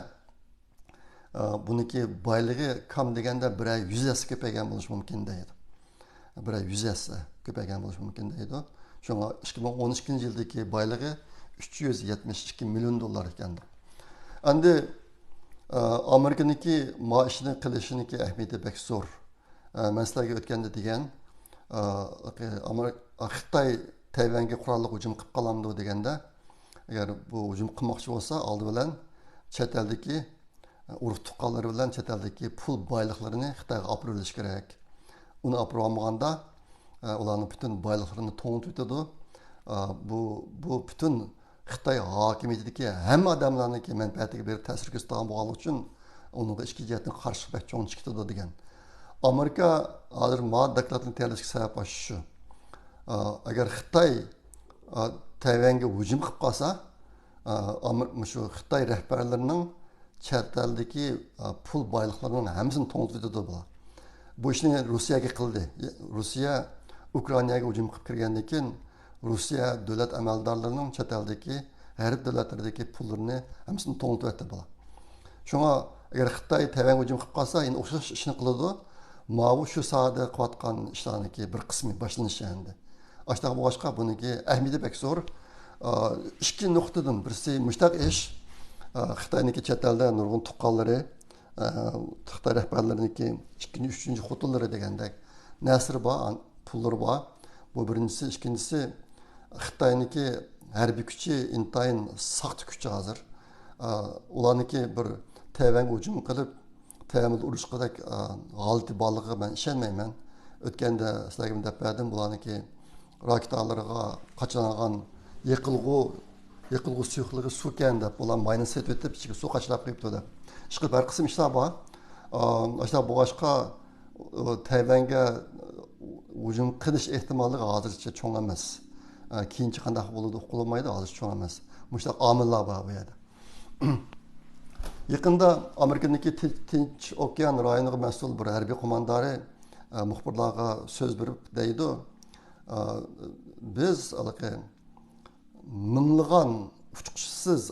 ئا، بۇنىڭكى بايلىقى كام دېگەندە بىرەر يۈز ھەسسە كۆپەيگەن بولۇشى مۇمكىن دەيدۇ. بىرەر يۈز ھەسسە كۆپەيگەن بولۇشى مۇمكىن دەيدۇ. شۇڭا ئىككى مىڭ ئون ئىككىنچى يىلدىكى بايلىقى ئۈچ يۈز يەتمىش ئىككى مىليون دوللار ئىكەن. ئەمدى، ئە، ئامېرىكىنىڭكى ما ئىشنى قىلىشىنىڭكى ئەھمىيىتى بەك زور. ئە، مەن سىلەرگە ئۆتكەندە دېگەن، ئە، ئامېرىكا، خىتاي تەيۋەنگە قوراللىق ھۇجۇم قىلىپ قالامدۇ دېگەندە، ئەگەر بۇ ھۇجۇم قىلماقچى بولسا، ئالدى بىلەن چەت ئەلدىكى ئۇرۇق تۇغقانلىرى بىلەن چەت ئەلدىكى پۇل بايلىقلىرىنى خىتايغا ئاپىرىۋېلىشى كېرەك. ئۇنى ئاپىرىۋالمىغاندا، ئە، ئۇلارنىڭ پۈتۈن بايلىقلىرىنى توڭلىتىۋېتىدۇ. ئە، بۇ، بۇ پۈتۈن خىتاي ھاكىمىيىتىدىكى ھەممە ئادەملەرنىڭكى مەنپەئەتىگە بېرىپ تەسىر كۆرسىتىدىغان بولغانلىقى ئۈچۈن، ئۇنىڭغا ئىچكى جەھەتتىن قارشىلىق بەك چوڭ چىقىدۇ دېگەن. ئامېرىكا ھازىر ما دوكلاتنى تەييارلىشىدىكى سەۋەب ئاشۇ. ئە، ئەگەر خىتاي، ئە، تەيۋەنگە ھۇجۇم قىلىپ قالسا، ئە، ئامېر-، مۇشۇ خىتاي رەھبەرلىرىنىڭ چەت ئەلدىكى، ئە، پۇل بايلىقلىرىنىڭ ھەممىسىنى توڭلىتىۋېتىدۇ بۇلار. بۇ ئىشنى روسىيەگە قىلدى. روسىيە ئۇكرائىناگە ھۇجۇم قىلىپ كىرگەندىن كېيىن، روسىيە دۆلەت ئەمەلدارلىرىنىڭ چەت ئەلدىكى غەرب دۆلەتلىرىدىكى پۇللىرىنى ھەممىسىنى توڭلىتىۋەتتى بۇلار. شۇڭا ئەگەر خىتاي تەيۋەنگە ھۇجۇم قىلىپ قالسا، يەنە ئوخشاش ئىشنى قىلىدۇ. ماۋۇ شۇ ساھەدە قىلىۋاتقان ئىشلارنىڭكى بىر قىسمى باشلىنىشى ئەمدى. ئاشۇنداق بولغاچقا، بۇنىڭكى ئەھمىيىتى بەك زور. ئىككى نۇقتىدىن بىرسى مۇشتاق ئىش، خىتاينىڭكى چەت ئەلدە نۇرغۇن تۇغقانلىرى، خىتاي رەھبەرلىرىنىڭكى ئىككىنچى، ئۈچىنچى خوتۇنلىرى دېگەندەك نەرسىلىرى بار، پۇللىرى بار. بۇ بىرىنچىسى. ئىككىنچىسى، خىتاينىڭكى ھەربىي كۈچى ئىنتايىن ساختا كۈچ ھازىر. ئۇلارنىڭكى بىر تەيۋەنگە ھۇجۇم قىلىپ، تەيۋەن بىلەن ئۇرۇشقۇدەك، ئە، ھالىتى بارلىقىغا مەن ئىشەنمەيمەن. ئۆتكەندە سىلەرگىمۇ دەپ بەردىم، بۇلارنىڭكى راكېتالىرىغا قاچىلانغان يېقىلغۇ، يېقىلغۇ سۇيۇقلۇقى سۇكەن دەپ، بۇلار ماينى سېتىۋېتىپ، ئىچىگە سۇ قاچىلاپ قويۇپتۇ دەپ. ئىشقىلىپ، ھەر قىسىم ئىشلار بار. ئاشۇنداق بولغاچقا، تەيۋەنگە ھۇجۇم قىلىش ئېھتىماللىقى ھازىرچە چوڭ ئەمەس. كېيىنچە قانداق بولىدۇ، ئۇقۇلمايدۇ، ھازىر چوڭ ئەمەس. مۇشۇنداق ئامىللار بار بۇ يەردە. يېقىندا ئامېرىكىنىڭكى تىن-، تىنچ ئوكيان رايونىغا مەسئۇل بىر ھەربىي قوماندانى، ئە، مۇخبىرلارغا سۆز بېرىپ دەيدۇ، ئە، بىز ھېلىقى مىڭلىغان ئۇچقۇچىسىز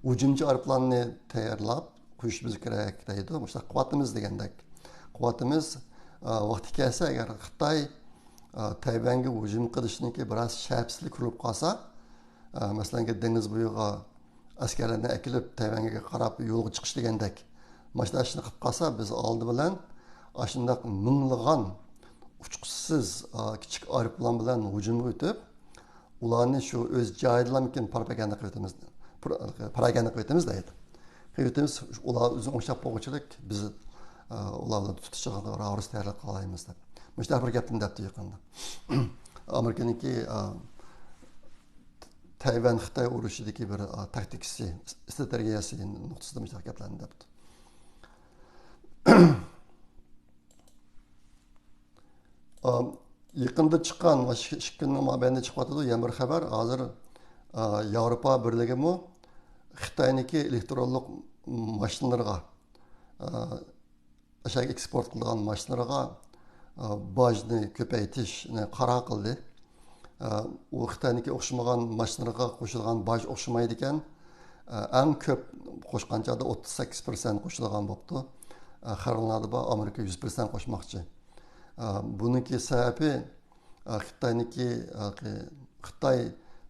ھۇجۇمچى ئايروپىلاننى تەييارلاپ قويۇشىمىز كېرەك دەيدۇ. مۇشۇنداق قىلىۋاتىمىز دېگەندەك. قىلىۋاتىمىز. ئە، ۋاقتى كەلسە، ئەگەر خىتاي، ئە، تەيۋەنگە ھۇجۇم قىلىشنىڭكى بىرەر شەپىسىلىك كۆرۈلۈپ قالسا، ئە، مەسىلەن، دېڭىز بويىغا ئەسكەرلەرنى ئەكېلىپ، تەيۋەنگە قاراپ يولغا چىقىش دېگەندەك، مانا شۇنداق ئىشنى قىلىپ قالسا، بىز ئالدى بىلەن ئاشۇنداق مىڭلىغان ئۇچقۇچىسىز، ئا، كىچىك ئايروپىلان بىلەن ھۇجۇمغا ئۆتۈپ، ئۇلارنى شۇ ئۆز جايىدىلامىكىن پروپاگاندا قىلىۋېتىمىز، پرو-، پاراگاندا قىلىۋېتىمىز دەيدۇ. قىلىۋېتىمىز، ئۇلار ئۆزى ئوڭشاپ بولغۇچىلىك بىز، ئا، ئۇلار بىلەن تۇتۇشىغا راۋۇرۇس تەييارلىق قىلالايمىز دەپ. مۇشۇنداق بىر گەپنى دەپتۇ يېقىندا. ئامېرىكىنىڭكى، ئا، تەيۋەن خىتاي ئۇرۇشىدىكى بىر، ئا، تاكتىكىسى، ئىستراتېگىيەسى نۇقتىسىدا مۇشۇنداق گەپلەرنى دەپتۇ. ئا، يېقىندا چىققان، مۇشۇ ئىككى كۈننىڭ مابەينىدە چىقىۋاتىدۇ، يەنە بىر خەۋەر. ھازىر، ئا، ياۋروپا بىرلىكىمۇ خىتاينىڭكى ئېلېكترونلۇق ماشىنىلىرىغا، ئا، ئاشۇ ئېكسپورت قىلىدىغان ماشىنىلارغا، ئا، باجنى كۆپەيتىشنى قارار قىلدى. ئا، ئۇ خىتاينىڭكى ئوخشىمىغان ماشىنىلارغا قوشۇلغان باج ئوخشىمايدىكەن. ئا، ئەڭ كۆپ قوشقان چاغدا ئوتتۇز سەككىز پىرسەنت قوشۇلغان بوپتۇ. ئا، خەۋەرلەردە بار، ئامېرىكا يۈز پىرسەنت قوشماقچى. ئا، بۇنىڭكى سەۋەبى، ئا، خىتاينىڭكى، ئا، خىتاي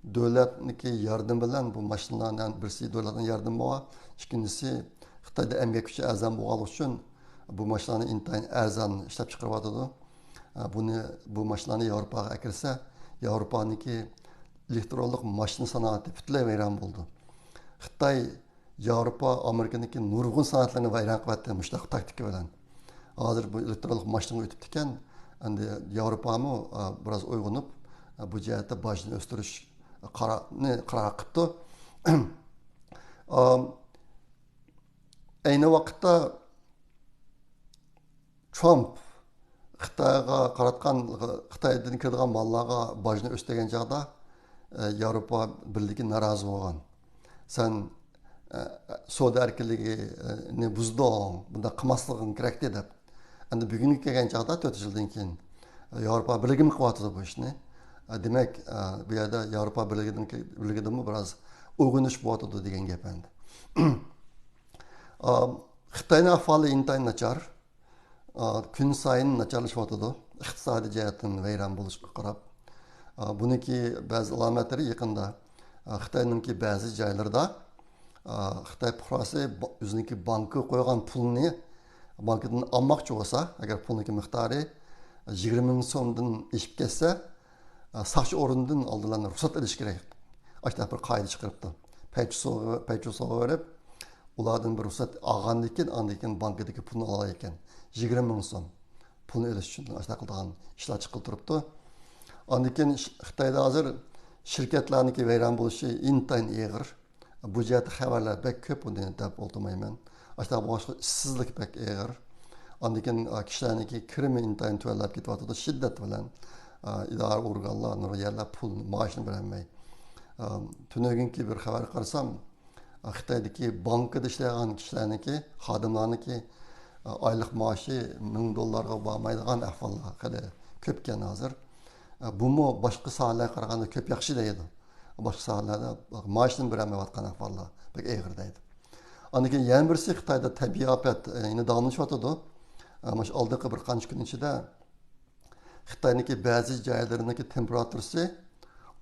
دۆلەتنىڭكى ياردىمى بىلەن بۇ ماشىنىلارنىڭ بىرسى دۆلەتنىڭ ياردىمى بار، ئىككىنچىسى خىتايدا ئەمگەك كۈچى ئەرزان بولغانلىقى ئۈچۈن بۇ ماشىنىلارنى ئىنتايىن ئەرزان ئىشلەپ چىقىرىۋاتىدۇ. ئا، بۇنى، بۇ ماشىنىلارنى ياۋروپاغا ئەكىرسە، ياۋروپانىڭكى ئېلېكترونلۇق ماشىنا سانائىتى پۈتۈنلەي ۋەيران بولىدۇ. خىتاي ياۋروپا، ئامېرىكىنىڭكى نۇرغۇن سانائەتلەرنى ۋەيران قىلىۋەتتى مۇشۇنداق تاكتىكا بىلەن. ھازىر بۇ ئېلېكترونلۇق ماشىنىغا ئۆتۈپتىكەن. ئەمدى ياۋروپامۇ، ئا، بىراز ئويغىنىپ، ئا، بۇ جەھەتتە باجنى ئۆستۈرۈش قارارنى قارار قىپتۇ. ئا، ئەينى ۋاقىتتا ترامپ خىتايغا قاراتقان، خىتايدىن كىرىدىغان ماللارغا باجنى ئۆستۈرگەن چاغدا، ئە، ياۋروپا بىرلىكى نارازى بولغان. سەن، ئە، سودا ئەركىنلىكىنى بۇزدۇڭ، بۇنداق قىلماسلىقىڭ كېرەكتى دەپ. ئەمدى بۈگۈنگە كەلگەن چاغدا، تۆت يىلدىن كېيىن، ياۋروپا بىرلىكىمۇ قىلىۋاتىدۇ بۇ ئىشنى. ئە، دېمەك، ئە، بۇ يەردە ياۋروپا بىرلىكىدىن، بىرلىكىدىنمۇ بىراز ئويغىنىش بولۇۋاتىدۇ دېگەن گەپ ئەمدى. ئا، خىتاينىڭ ئەھۋالى ئىنتايىن ناچار. ئا، كۈن سايىن ناچارلىشىۋاتىدۇ، ئىقتىسادىي جەھەتتىن ۋەيران بولۇشقا قاراپ. ئا، بۇنىڭكى بەزى ئالامەتلىرى يېقىندا، ئا، خىتاينىڭكى بەزى جايلىرىدا، ئا، خىتاي پۇقراسى با-، ئۆزىنىڭكى بانكىغا قويغان پۇلىنى بانكىدىن ئالماقچى بولسا، ئەگەر پۇلنىڭكى مىقدارى يىگىرمە مىڭ سومدىن ئېشىپ كەتسە، ساقچى ئورنىدىن ئالدىلا رۇخسەت ئېلىش كېرەك. ئاشۇنداق بىر قائىدە چىقىرىپتۇ. پەيچۇسوغا، پەيچۇسوغا بېرىپ، ئۇلاردىن بىر رۇخسەت ئالغاندىن كېيىن، ئاندىن كېيىن بانكىدىكى پۇلنى ئالالايكەن. يىگىرمە مىڭ سوم پۇلنى ئېلىش ئۈچۈن ئاشۇنداق قىلىدىغان ئىشلار چىقىرىپ تۇرۇپتۇ. ئاندىن كېيىن ش-، خىتايدا ھازىر شىركەتلەرنىڭكى ۋەيران بولۇشى ئىنتايىن ئېغىر. بۇ جەھەتتە خەۋەرلەر بەك كۆپ، ئۇنى دەپ ئولتۇرمايمەن. ئاشۇنداق بولغاچقا ئىشسىزلىك بەك ئېغىر. ئاندىن كېيىن، ئا، كىشىلەرنىڭكى كىرىمى ئىنتايىن تۆۋەنلەپ كېتىۋاتىدۇ شىددەت بىلەن. ئا، ئىدارە ئورگانلار، نۇرغۇن يەرلەر پۇل، مائاشنى بېرەلمەي. ئا، تۈنۈگۈنكى بىر خەۋەرگە قارىسام، ئا، خىتايدىكى بانكىدا ئىشلەيدىغان كىشىلەرنىڭكى، خادىملارنىڭكى، ئا، ئايلىق مائاشى مىڭ دوللارغا بارمايدىغان ئەھۋاللار خېلى كۆپكەن ھازىر. ئا، بۇمۇ باشقا ساھەلەرگە قارىغاندا كۆپ ياخشى دەيدۇ. باشقا ساھەلەردە مائاشنى بېرەلمەيۋاتقان ئەھۋاللار بەك ئېغىر دەيدۇ. ئاندىن كېيىن يەنە بىرسى خىتايدا تەبىئىي ئاپەت، ئە، يەنە داۋاملىشىۋاتىدۇ. ئە، مانا شۇ ئالدىنقى بىر قانچە كۈن ئىچىدە خىتاينىڭكى بەزى جايلىرىنىڭكى تېمپېراتۇرىسى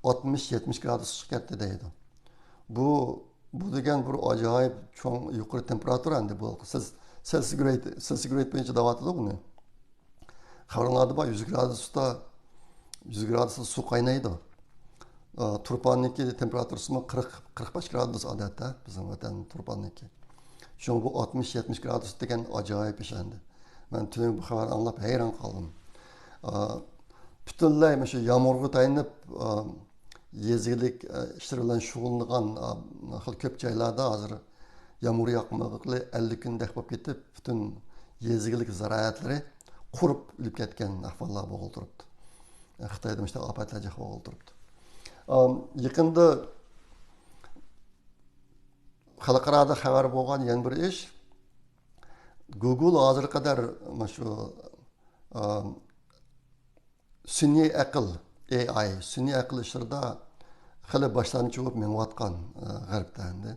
ئاتمىش، يەتمىش گرادۇسقا چىقىپ كەتتى دەيدۇ. بۇ، بۇ دېگەن بىر ئاجايىپ چوڭ يۇقىرى تېمپېراتۇرا ئەمدى بۇ سېلسىگرېد، سېلسىگرېد بويىچە دەۋاتىدۇ بۇنى. خەۋەرلەردە بار، يۈز گرادۇستا، يۈز گرادۇستا سۇ قاينايدۇ. ئا، تۇرپاننىڭكى تېمپېراتۇرىسىمۇ قىرىق، قىرىق بەش گرادۇس ئادەتتە، بىزنىڭ ۋەتەن تۇرپاننىڭكى. شۇڭا بۇ ئاتمىش، يەتمىش گرادۇس دېگەن ئاجايىپ ئىش ئەمدى. مەن تۈنۈگۈن بۇ خەۋەرنى ئاڭلاپ ھەيران قالدىم. پۈتۈنلەي مۇشۇ يامغۇرغا تايىنىپ، يېزا ئىگىلىك ئىشلىرى بىلەن شۇغۇللىنىدىغان خېلى كۆپ جايلاردا ھازىر يامغۇر ياغمىغىلى ئەللىك كۈندەك بولۇپ كېتىپ، پۈتۈن يېزا ئىگىلىك زىرائەتلىرى قۇرۇپ ئۆلۈپ كەتكەن ئەھۋاللار بولغىلى تۇرۇپتۇ. خىتايدا مۇشۇنداق ئاپەتلەر جىق بولغىلى تۇرۇپتۇ. يېقىندا خەلقئارادا خەۋەر بولغان يەنە بىر ئىش، گۇگل ھازىرغا قەدەر مۇشۇ، ئا، سۈنئىي ئەقىل، ئېي ئاي، سۈنئىي ئەقىل ئىشلىرىدا خېلى باشلامچى بولۇپ مېڭىۋاتقان، ئا، غەربتە ئەمدى.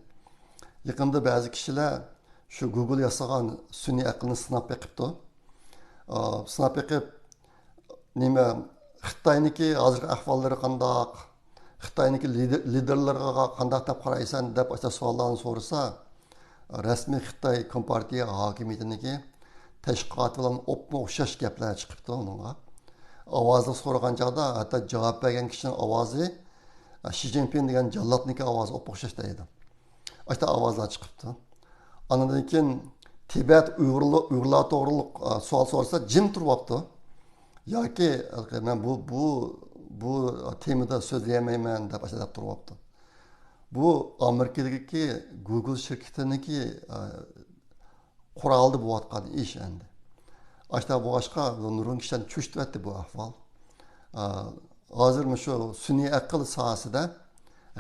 يېقىندا بەزى كىشىلەر شۇ گۇگل ياسىغان سۈنئىي ئەقىلنى سىناپ بېقىپتۇ. ئا، سىناپ بېقىپ، نېمە، خىتاينىكى ھازىرقى ئەھۋاللىرى قانداق، خىتاينىكى لىدېر-، لىدېرلىرىغا قانداق دەپ قارايسەن دەپ ئاشۇنداق سوئاللارنى سورىسا، رەسمىي خىتاي كومپارتىيە ھاكىمىيىتىنىڭكى تەشۋىقاتى بىلەن ئوپمۇ ئوخشاش گەپلەر چىقىپتۇ ئۇنىڭغا. ئاۋازلىق سورىغان چاغدا ھەتتا جاۋاب بەرگەن كىشىنىڭ ئاۋازى شى جىنپىڭ دېگەن جاللاتنىڭكى ئاۋازىغا ئوپمۇ ئوخشاش دەيدۇ. ئاشۇنداق ئاۋازلار چىقىپتۇ. ئاندىن كېيىن تىبەت ئۇيغۇرلار، ئۇيغۇرلار توغرىلىق، ئا، سوئال سورىسا جىم تۇرۇۋاپتۇ. ياكى مەن بۇ، بۇ، بۇ تېمىدا سۆزلىيەلمەيمەن دەپ ئاشۇنداق تۇرۇۋاپتۇ. بۇ ئامېرىكىدىكى گۇگل شىركىتىنىڭكى، ئا، قورالىدا بولۇۋاتقان ئىش ئەمدى. ئاشۇنداق بولغاچقا، بۇ نۇرغۇن كىشىلەرنى چۆچۈتۈۋەتتى بۇ ئەھۋال. ئا، ھازىر مۇشۇ سۈنئىي ئەقىل ساھەسىدە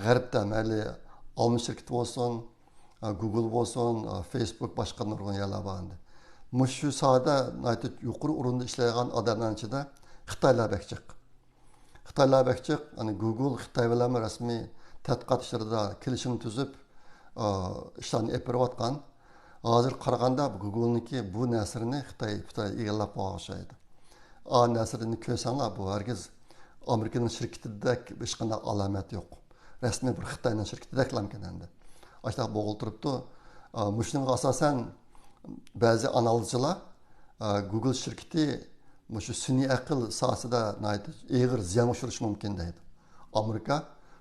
غەربتە مەيلى ئالما شىركىتى بولسۇن، ئا، گۇگل بولسۇن، ئا، فېيسبۇك، باشقا نۇرغۇن يەرلەر بار ئەمدى. مۇشۇ ساھەدە ناھايىتى يۇقىرى ئورۇندا ئىشلەيدىغان ئادەملەرنىڭ ئىچىدە خىتايلار بەك جىق. خىتايلار بەك جىق. يەنى گۇگل خىتاي بىلەنمۇ رەسمىي تەتقىقات ئىشلىرىدا كېلىشىم تۈزۈپ، ئا، ئىشلارنى ئېلىپ بېرىۋاتقان. ھازىر قارىغاندا گۇگلنىڭكى بۇ نەسرىنى خىتاي، خىتاي ئىگىلەپ قويغان ئوخشايدۇ. ئا نەسرىنى كۆرسەڭلار، بۇ ھەرگىز ئامېرىكىنىڭ شىركىتىدەك ھېچقانداق ئالامەت يوق. رەسمىي بىر خىتاينىڭ شىركىتىدەكلەمكەن ئەمدى. ئاشۇنداق بولغىلى تۇرۇپتۇ. ئا، مۇشۇنىڭغا ئاساسەن بەزى ئانالىزچىلار، ئا، گۇگل شىركىتى مۇشۇ سۈنئىي ئەقىل ساھەسىدە ناھايىتى ئېغىر زىيانغا ئۇچرىشى مۇمكىن دەيدۇ. ئامېرىكا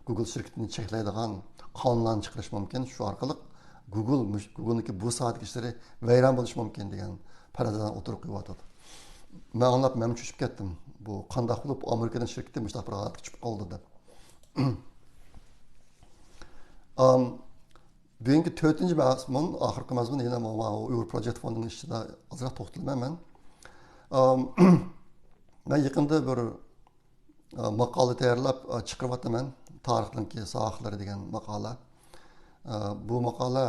گۇگل شىركىتىنى چەكلەيدىغان قانۇنلارنى چىقىرىشى مۇمكىن. شۇ ئارقىلىق گۇگل مۇش-، گۇگلنىڭكى بۇ ساھەدىكى ئىشلىرى ۋەيران بولۇشى مۇمكىن دېگەن پەرەزلەرنى ئوتتۇرىغا قويۇۋاتىدۇ. مەن ئاڭلاپ مەنمۇ چۆچۈپ كەتتىم. بۇ قانداق بولۇپ ئامېرىكىنىڭ شىركىتى مۇشۇنداق بىر ھالەتكە چۈشۈپ قالدى دەپ. ئام، بۈگۈنكى تۆتىنچى مەزمۇن، ئاخىرقى مەزمۇن يەنە ماۋۇ ئۇيغۇر پروجېكت فوندىنىڭ ئىچىدە ئازراق توختىلىمەن مەن. ئام، مەن يېقىندا بىر، ئا، ماقالە تەييارلاپ، ئا، چىقىرىۋاتىمەن. تارىخنىڭكى ساۋاقلىرى دېگەن ماقالە. ئا، بۇ ماقالە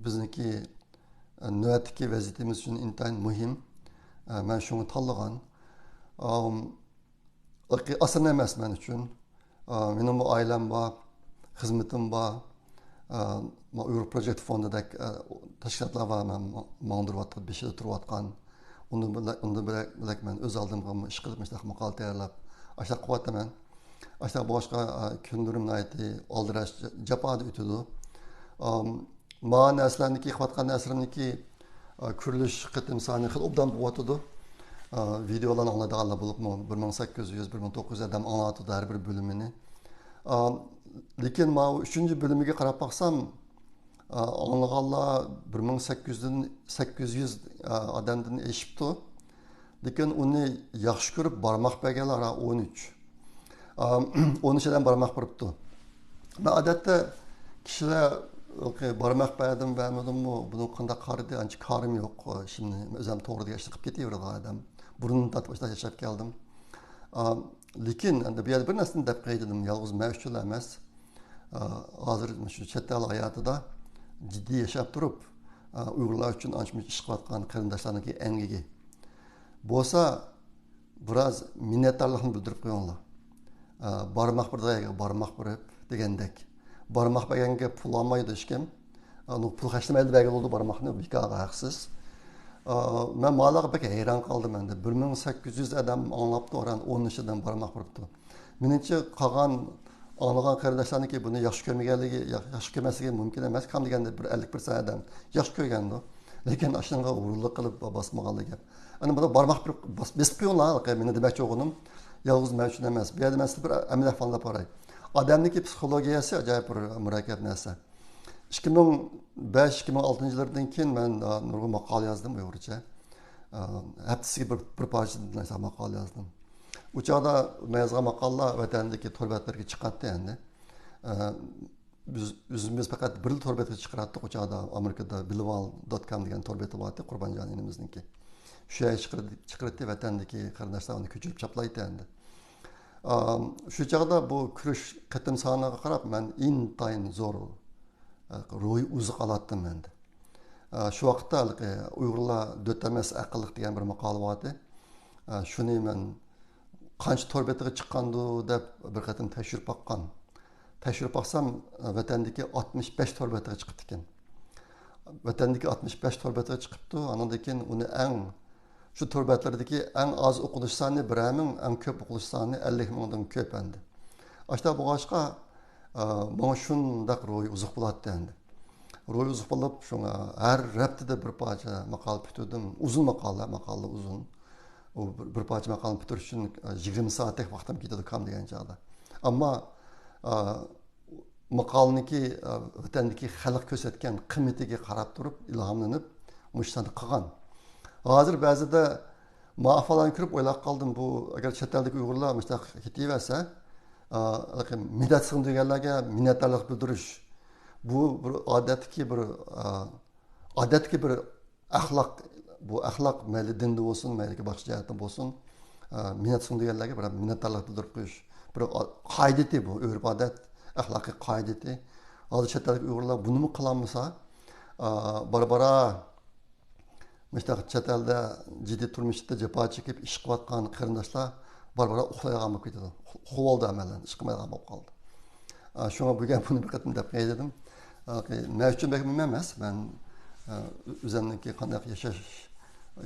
بىزنىڭكى، ئا، نۆۋەتتىكى ۋەزىيىتىمىز ئۈچۈن ئىنتايىن مۇھىم. ئا، مەن شۇڭا تاللىغان. ئام، ئاسان ئەمەس مەن ئۈچۈن. ئا، مېنىڭمۇ ئائىلەم بار، خىزمىتىم بار. ئا، ما ئۇيغۇر پروجېكت فوندىدەك، ئا، تەشكىلاتلار بار مەن ما-، ماڭدۇرۇۋاتقان، بېشىدا تۇرۇۋاتقان. ئۇندىن بۆلەك، ئۇندىن بۆلەك، بۆلەك مەن ئۆز ئالدىمغىمۇ ئىش قىلىپ، مۇشۇنداق ماقالە تەييارلاپ، ئاشۇنداق قىلىۋاتىمەن. ئاشۇنداق بولغاچقا، ئا، كۈنلىرىم ناھايىتى ئالدىراش، جاپادا ئۆتىدۇ. ئام، ما نەرسىلەرنىكى، قىلىۋاتقان نەرسىلىرىمنىكى، ئا، كۆرۈلۈش قېتىم سانى خېلى ئوبدان بولۇۋاتىدۇ. ئا، ۋىدېئولارنى ئاڭلايدىغانلار بولۇپمۇ بىر مىڭ سەككىز يۈز، بىر مىڭ توققۇز يۈز ئادەم ئاڭلاۋاتىدۇ ھەر بىر بۆلۈمىنى. ئا، لېكىن ماۋۇ ئۈچىنچى بۆلۈمىگە قاراپ باقسام، ئا، ئاڭلىغانلار بىر مىڭ سەككىز يۈزدىن، سەككىز يۈز، ئا، ئادەمدىن ئېشىپتۇ. لېكىن ئۇنى ياخشى كۆرۈپ بارماق بەرگەنلەر ئون ئۈچ. ئا، ئون ئۈچ ئادەم بارماق بېرىپتۇ. مەن ئادەتتە كىشىلەر بارماق بەردىم، بەرمىدىممۇ، بۇنىڭ قانداق قارىدى، ئانچە كارىم يوق. ئىشىمنى ئۆزۈم توغرا دېگەن ئىشنى قىلىپ كېتىۋېرىدىغان ئادەم. بۇرۇندىن تارتىپ ئاشۇنداق ياشاپ كەلدىم. ئا، لېكىن ئەمدى بۇ يەردە بىر نەرسىنى دەپ قوياي دېدىم، يالغۇز مەن ئۈچۈنلا ئەمەس. ئا، ھازىر مۇشۇ چەت ئەل ھاياتىدا جىددىي ياشاپ تۇرۇپ، ئا، ئۇيغۇرلار ئۈچۈن ئانچە-مۇنچە ئىش قىلىۋاتقان قېرىنداشلارنىڭكى ئەمگىكى بولسا، بىراز مىننەتدارلىقنى بىلدۈرۈپ قويۇڭلار. ئا، بارماق بېرىدىغان يەرگە بارماق بېرىپ دېگەندەك. بارماق بەرگەنگە پۇل ئالمايدۇ ھېچكىم. ئا، پۇل خەجلىمەيلا بەرگىلى بولىدۇ بارماقنى، بىكارغا ھەقسىز. ئا، مەن ماڭىلارغا بەك ھەيران قالدىم ئەمدى. بىر مىڭ سەككىز يۈز ئادەم ئاڭلاپتۇ، ئاران ئون ئۈچ ئادەم بارماق بېرىپتۇ. مېنىڭچە قالغان ئاڭلىغان قېرىنداشلارنىڭكى بۇنى ياخشى كۆرمىگەنلىكى، يا-، ياخشى كۆرمەسلىكى مۇمكىن ئەمەس. كەم دېگەندە بىر ئەللىك پىرسەنت ئادەم ياخشى كۆرگەندۇ. لېكىن ئاشۇنىڭغا ھۇرۇنلۇق قىلىپ باسمىغانلىقى گەپ. ئەنە بۇنى بارماق بېرىپ بېس-، بېسىپ قويۇڭلار، مېنىڭ دېمەكچى بولغىنىم يالغۇز مەن ئۈچۈن ئەمەس. بۇ يەردە مەن سىزگە بىر ئەمەلىي ئەھۋالنى ئېلىپ باراي. ئادەمنىڭكى پسىخولوگىيەسى ئاجايىپ بىر مۇرەككەپ نەرسە. ئىككى مىڭ بەش، ئىككى مىڭ ئالتىنچى يىللاردىن كېيىن مەن، ئا، نۇرغۇن ماقالە يازدىم ئۇيغۇرچە. ھەپتىسىگە بىر، بىر پارچە ماقالە يازدىم. ئۇ چاغدا مەن يازغان ماقالىلەر ۋەتەندىكى تور بەتلەرگە چىقاتتى ئەمدى. ئە، بىز، ئۆزىمىز پەقەت بىرلا تور بەتكە چىقىراتتۇق ئۇ چاغدا، ئامېرىكىدا بىلىۋال دوت كام دېگەن تور بېتى بارتى، قۇربانجان ئىنىمىزنىڭكى. شۇ يەرگە چىقىرىدى، چىقىراتتى، ۋەتەندىكى قېرىنداشلار ئۇنى كۆچۈرۈپ چاپلايتتى ئەمدى. ئام، شۇ چاغدا بۇ كۈرەش قېتىم سانىغا قاراپ مەن ئىنتايىن زور، ئە، روھىي ئوزۇق ئالاتتىم ئەمدى. ئە، شۇ ۋاقىتتا ھېلىقى ئۇيغۇرلار دۆت ئەمەس ئەقىللىق دېگەن بىر ماقالە بارتى. ئە، شۇنى مەن قانچە تور بېتىغا چىققاندۇ دەپ بىر قېتىم تەكشۈرۈپ باققان. تەكشۈرۈپ باقسام، ۋەتەندىكى ئاتمىش بەش تور بېتىغا چىقىپتىكەن. ۋەتەندىكى ئاتمىش بەش تور بېتىغا چىقىپتۇ. ئانىڭدىن كېيىن ئۇنى ئەڭ، شۇ تور بەتلىرىدىكى ئەڭ ئاز ئوقۇلۇش سانى بىرەر مىڭ، ئەڭ كۆپ ئوقۇلۇش سانى ئەللىك مىڭدىن كۆپ ئەمدى. ئاشۇنداق بولغاچقا، ئا، ماڭا شۇنداق روھىي ئوزۇق بولاتتى ئەمدى. روھىي ئوزۇق بولۇپ، شۇڭا ھەر ھەپتىدە بىر پارچە ماقالە پۈتتۈردۈم. ئۇزۇن ماقالە، ماقالە ئۇزۇن. ئۇ بىر، بىر پارچە ماقالىنى پۈتتۈرۈش ئۈچۈن، ئە، يىگىرمە سائەتتەك ۋاقتىم كېتىدۇ كام دېگەن چاغدا. ئەمما، ئە، ماقالىنىڭكى، ئە، ۋەتەندىكى خەلق كۆرسەتكەن قىممىتىگە قاراپ تۇرۇپ ئىلھاملىنىپ مۇشۇ ساندا قىلغان. ھازىر بەزىدە ماۋۇ ئەھۋاللارنى كۆرۈپ ئويلاپ قالدىم، بۇ ئەگەر چەت ئەلدىكى ئۇيغۇرلار مۇشۇنداق كېتىۋەرسە، ئە، مىددەت سىڭدۈرگەنلەرگە مىننەتدارلىق بىلدۈرۈش، بۇ بىر ئادەتتىكى بىر، ئە، ئادەتتىكى بىر ئەخلاق، بۇ ئەخلاق مەيلى دىندا بولسۇن، مەيلى باشقا جەھەتتە بولسۇن، ئە، مىننەت سۇنىدىغانلارغا بىر مىننەتدارلىق بىلدۈرۈپ قويۇش. بىر قائىدىتى بۇ، ئۆرپ ئادەت، ئەخلاقىي قائىدىتى. ھازىر چەت ئەلدىكى ئۇيغۇرلار بۇنىمۇ قىلالمىسا، ئە، بارا-بارا مۇشۇنداق چەت ئەلدە جىددىي تۇرمۇشتا جاپا چېكىپ ئىش قىلىۋاتقان قېرىنداشلار بارا-بارا ئۇخلايدىغان بولۇپ كېتىدۇ. خۇ-، خۇۋالدى ئەمەلەن، ئىش قىلمايدىغان بولۇپ قالدى. ئا، شۇڭا بۈگۈن بۇنى بىر قېتىم دەپ قوياي دېدىم. ئا، نېمە ئۈچۈن بەك مۇھىم ئەمەس، مەن، ئا، ئۆزۈمنىڭكى قانداق ياشاش،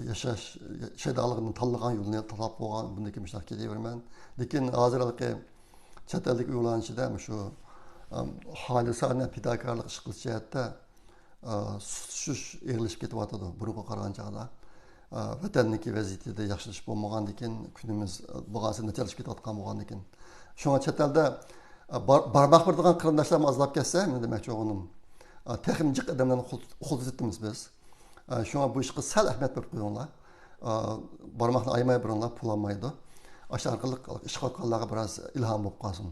ياشاش شەيدالىقىنى تاللىغان يولىنى تاللاپ بولغان، بۇندىكى مۇشۇنداق كېتىۋېرىمەن. لېكىن ھازىر ھېلىقى چەت ئەلدىكى ئۇيغۇرلارنىڭ ئىچىدە مۇشۇ، ئا، خالىسانە پىداكارلىق ئىش قىلىش جەھەتتە ئا، سۇسلىشىش ئېغىرلىشىپ كېتىۋاتىدۇ بۇرۇنقىغا قارىغان چاغدا. ئا، ۋەتەندىكى ۋەزىيىتىدە ياخشىلىشىپ بولمىغاندىكىن، كۈنىمىز، ئا، بارغانسېرى ناچارلىشىپ كېتىۋاتقان بولغاندىكىن. شۇڭا چەت ئەلدە، ئا، بار-، بارماق بېرىدىغان قېرىنداشلارمۇ ئازلاپ كەتسە، مەن دېمەكچى بولغىنىم، ئا، تېخىمۇ جىق ئادەملەرنى ئۇخلىتىۋېتىمىز بىز. ئا، شۇڭا بۇ ئىشقا سەل ئەھمىيەت بېرىپ قويۇڭلار. ئا، بارماقنى ئايىماي بېرىڭلار، پۇل ئالمايدۇ. ئاشۇ ئارقىلىق ئىش قىلىۋاتقانلارغا بىراز ئىلھام بولۇپ قالسۇن.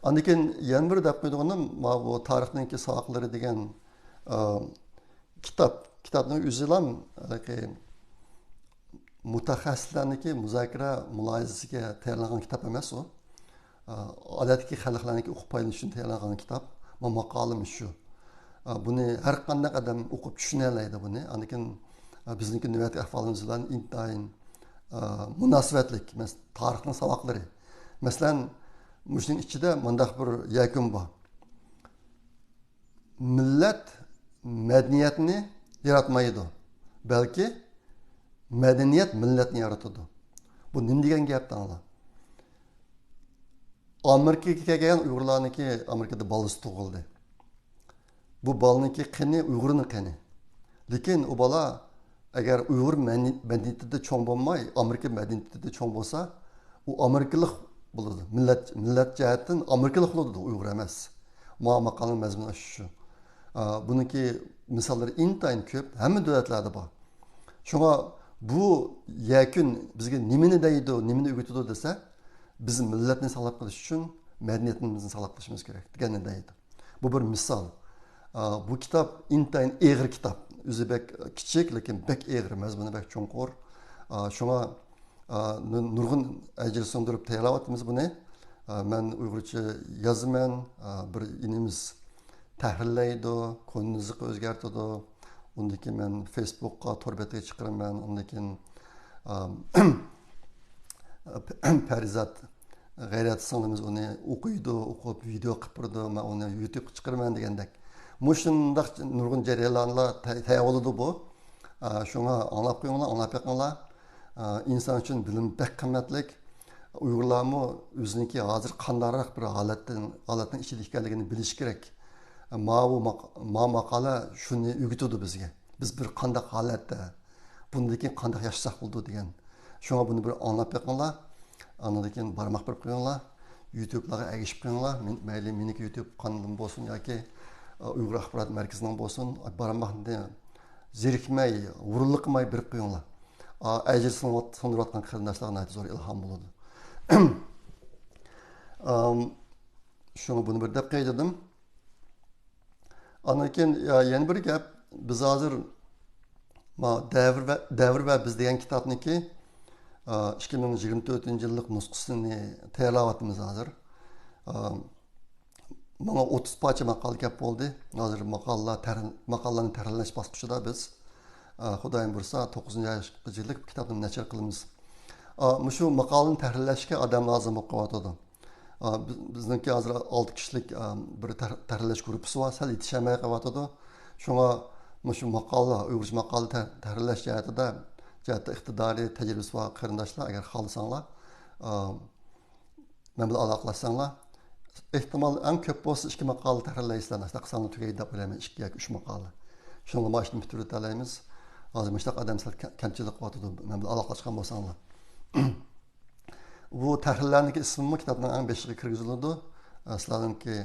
ئاندىن كېيىن يەنە بىر دەپ قويىدىغىنىم، مانا بۇ تارىخنىڭكى ساۋاقلىرى دېگەن، ئە، كىتاب. كىتابنىڭ ئۆزىلا ھېلىقى مۇتەخەسسىسلەرنىڭكى مۇزاكىرە، مۇلاھىزىسىگە تەييارلانغان كىتاب ئەمەس ئۇ. ئە، ئادەتتىكى خەلقلەرنىڭكى ئوقۇپ پايدىلىنىش ئۈچۈن تەييارلانغان كىتاب. مانا ماقالىمىز شۇ. ئە، بۇنى ھەر قانداق ئادەم ئوقۇپ چۈشىنەلەيدۇ بۇنى. ئاندىن كېيىن، ئە، بىزنىڭكى نۆۋەتتىكى ئەھۋالىمىز بىلەن ئىنتايىن، ئە، مۇناسىۋەتلىك. مەس-، تارىخنىڭ ساۋاقلىرى. مەسىلەن، مۇشۇنىڭ ئىچىدە مۇنداق بىر يەكۈن بار. مىللەت مەدەنىيەتنى ياراتمايدۇ، بەلكى مەدەنىيەت مىللەتنى يارىتىدۇ. بۇ نېمە دېگەن گەپ دەڭلار؟ ئامېرىكىغا كەلگەن ئۇيغۇرلارنىڭكى ئامېرىكىدا بالىسى تۇغۇلدى. بۇ بالىنىڭكى قېنى ئۇيغۇرنىڭ قېنى. لېكىن ئۇ بالا ئەگەر ئۇيغۇر مەدەنىيىتىدە چوڭ بولماي، ئامېرىكا مەدەنىيىتىدە چوڭ بولسا، ئۇ ئامېرىكىلىق بولىدۇ. مىللەت، مىللەت جەھەتتىن ئامېرىكىلىق بولىدۇ، ئۇيغۇر ئەمەس. ماۋۇ ماقالىنىڭ مەزمۇنى ئاشۇ شۇ. ئا، بۇنىڭكى مىساللىرى ئىنتايىن كۆپ، ھەممە دۆلەتلەردە بار. شۇڭا بۇ يەكۈن بىزگە نېمىنى دەيدۇ، نېمىنى ئۆگىتىدۇ دېسە، بىز مىللەتنى ساقلاپ قېلىش ئۈچۈن مەدەنىيىتىمىزنى ساقلاپ قېلىشىمىز كېرەك دېگەننى دەيدۇ. بۇ بىر مىسال. ئا، بۇ كىتاب ئىنتايىن ئېغىر كىتاب. ئۆزى بەك كىچىك، لېكىن بەك ئېغىر، مەزمۇنى بەك چوڭقۇر. ئا، شۇڭا، ئا، نۇ-، نۇرغۇن ئەجىر سىڭدۈرۈپ تەييارلاۋاتىمىز بۇنى. ئا، مەن ئۇيغۇرچە يازىمەن، ئا، بىر ئىنىمىز تەھرىرلەيدۇ، كونىنى زىققا ئۆزگەرتىدۇ. ئۇندىن كېيىن مەن فېيسبۇكقا، تور بېتىگە چىقىرىمەن. ئۇندىن كېيىن، ئا، پەرىزات غەيرەت سىڭلىمىز ئۇنى ئوقۇيدۇ، ئوقۇپ ۋىدېئو قىلىپ بېرىدۇ، مەن ئۇنى يۇتۇبقا چىقىرىمەن دېگەندەك. مۇشۇنداق نۇرغۇن جەريانلارنى تە-، تەييارلىدى بۇ. ئا، شۇڭا ئاڭلاپ قويۇڭلار، ئاڭلاپ بېقىڭلار. ئا، ئىنسان ئۈچۈن بىلىم بەك قىممەتلىك. ئۇيغۇرلارمۇ ئۆزىنىڭكى ھازىر قانداقراق بىر ھالەتتىن، ھالەتنىڭ ئىچىدە ئىكەنلىكىنى بىلىشى كېرەك. ماۋۇ ماق-، ما ماقالە شۇنى ئۆگىتىدۇ بىزگە. بىز بىر قانداق ھالەتتە، بۇندىن كېيىن قانداق ياشىساق بولىدۇ دېگەن. شۇڭا بۇنى بىر ئاڭلاپ بېقىڭلار. ئاندىن كېيىن بارماق بېرىپ قويۇڭلار. يۇتۇبلارغا ئەگىشىپ قويۇڭلار. مەن-، مەيلى مېنىڭكى يۇتۇب قانىلىم بولسۇن ياكى، ئا، ئۇيغۇر ئاخبارات مەركىزىنىڭ بولسۇن. بارماقنى زېرىكمەي، غۇرۇرلۇق قىلماي بېرىپ قويۇڭلار. ئا، ئەجىر سۇنۇۋات-، سۇندۇرۇۋاتقان قېرىنداشلارغا ناھايىتى زور ئىلھام بولىدۇ. ئام، شۇڭا بۇنى بىر دەپ قوياي دېدىم. ئاندىن كېيىن، يا، يەنە بىر گەپ، بىز ھازىر ما دەۋر ۋە، دەۋر ۋە بىز دېگەن كىتابنىكى، ئا، ئىككى مىڭ يىگىرمە تۆتىنچى يىللىق نۇسخىسىنى تەييارلاۋاتىمىز ھازىر. ئا، ماڭا ئوتتۇز پارچە ماقالە كەپ بولدى. ھازىر ماقالىلەر تەھرىر-، ماقالىلەرنى تەھرىرلەش باسقۇچىدا بىز. ئا، خۇدايىم بۇيرۇسا، توققۇزىنچى ئايغىچە بۇ كىتابنى نەشر قىلىمىز. ئا، مۇشۇ ماقالىنى تەھرىرلەشكە ئادەم لازىم بولۇپ قېلىۋاتىدۇ. ئا، بىز-، بىزنىڭكى ھازىر ئالتە كىشىلىك، ئا، بىر تەھر-، تەھرىرلەش گۇرۇپپىسى بار، سەل يېتىشەلمەي قېلىۋاتىدۇ. شۇڭا مۇشۇ ماقالە، ئۇيغۇرچە ماقالە تەھ-، تەھرىرلەش جەھەتىدە، جەھەتتە ئىقتىدارى، تەجرىبىسى بار قېرىنداشلار، ئەگەر خالىساڭلار، ئا، مەن بىلەن ئالاقىلەشسەڭلار، ئېھتىمال ئەڭ كۆپ بولسا ئىككى ماقالە تەھرىرلەيسىلەر، ئاشۇنداق قىلساڭلار تۈگەيدۇ دەپ ئويلايمەن، ئىككى ياكى ئۈچ ماقالە. شۇڭا مانا شۇنى پۈتتۈرۈۋېتەلەيمىز. ھازىر مۇشۇنداق ئادەم سەل كە-، كەمچىلىك قىلىۋاتىدۇ، مەن بىلەن ئالاقىلاشقان بولساڭلار. بۇ تەھرىرلەرنىڭكى ئىسمىمۇ كىتابنىڭ ئەڭ بېشىغا كىرگۈزۈلىدۇ. ئە، سىلەرنىڭكى،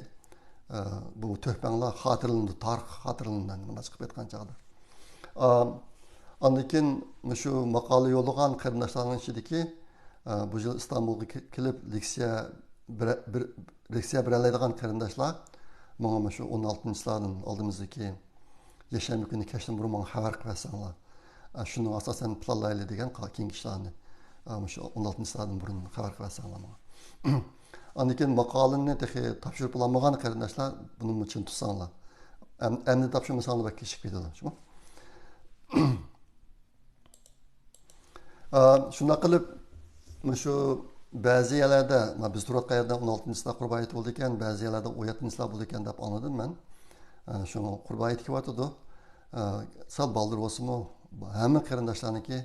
ئە، بۇ تۆھپەڭلار خاتىرىلىنىدۇ، تارىخقا خاتىرىلىنىدۇ، مۇنداق چىقىپ كەتكەن چاغدا. ئا، ئاندىن كېيىن مۇشۇ ماقالە يوللىغان قېرىنداشلارنىڭ ئىچىدىكى، ئە، بۇ يىل ئىستانبۇلغا كېلىپ لېكسىيە بېرە-، بېر-، لېكسىيە بېرەلەيدىغان قېرىنداشلار ماڭا مۇشۇ ئون ئالتىنچىسىلاردىن ئالدىمىزدىكى يەكشەنبە كۈنى كەچتىن بۇرۇن ماڭا خەۋەر قىلىۋەتسەڭلار. ئە، شۇنىڭ ئاساسەن پىلانلايلى دېگەن قا-، كېيىنكى ئىشلارنى. ئە، مۇشۇ ئون ئالتىنچىسىلاردىن بۇرۇن خەۋەر قىلىۋەتسەڭلار ماڭا. ئاندىن كېيىن ماقالىنى تېخى تاپشۇرۇپ بولالمىغان قېرىنداشلار بۇنىمۇ چىڭ تۇتساڭلار. ئەم-، ئەمدى تاپشۇرمىساڭلار بەك كېچىكىپ كېتىدۇ، شۇ. ئا، شۇنداق قىلىپ، مۇشۇ بەزى يەرلەردە، ما، بىز تۇرۇۋاتقان يەردە ئون ئالتىنچىسىدا قۇربان ھېيت بولىدىكەن، بەزى يەرلەردە ئون يەتتىنچىسىدا بولىدىكەن دەپ ئاڭلىدىم مەن. ئا، شۇڭا قۇربان ھېيت كېلىۋاتىدۇ. ئا، سەل بالدۇر بولسىمۇ، ھەممە قېرىنداشلارنىڭكى،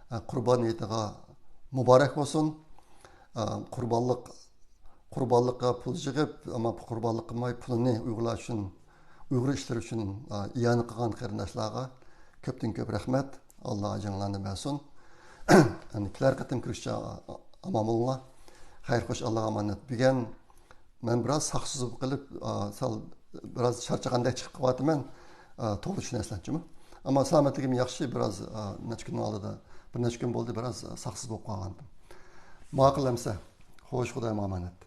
ئا، قۇربان ھېيتىغا مۇبارەك بولسۇن. ئا، قۇربانلىق قۇربانلىققا پۇل يىغىپ، ئەمما قۇربانلىق قىلماي، پۇلىنى ئۇيغۇرلار ئۈچۈن، ئۇيغۇر ئىشلىرى ئۈچۈن، ئا، ئىئانە قىلغان قېرىنداشلارغا كۆپتىن كۆپ رەھمەت. ئاللا ئەجرىڭلارنى بەرسۇن. ئەمدى كېلەر قېتىم كۆرۈشكىچە، ئا-، ئامان بولۇڭلار. خەير خوش، ئاللاغا ئامانەت. بۈگۈن مەن بىراز ساقسىز بولۇپ قېلىپ، ئا، سەل بىراز چارچىغاندەك چىقىپ قېلىۋاتىمەن. ئا، توغرا چۈشىنەسىلەر جۇمۇ. ئەمما سالامەتلىكىم ياخشى، بىراز، ئا، نەچچە كۈننىڭ ئالدىدا، بىر نەچچە كۈن بولدى، بىراز ساقسىز بولۇپ قالغانىدىم. ماقۇل ئەمسە. خوش، خۇدايىمغا ئامانەت.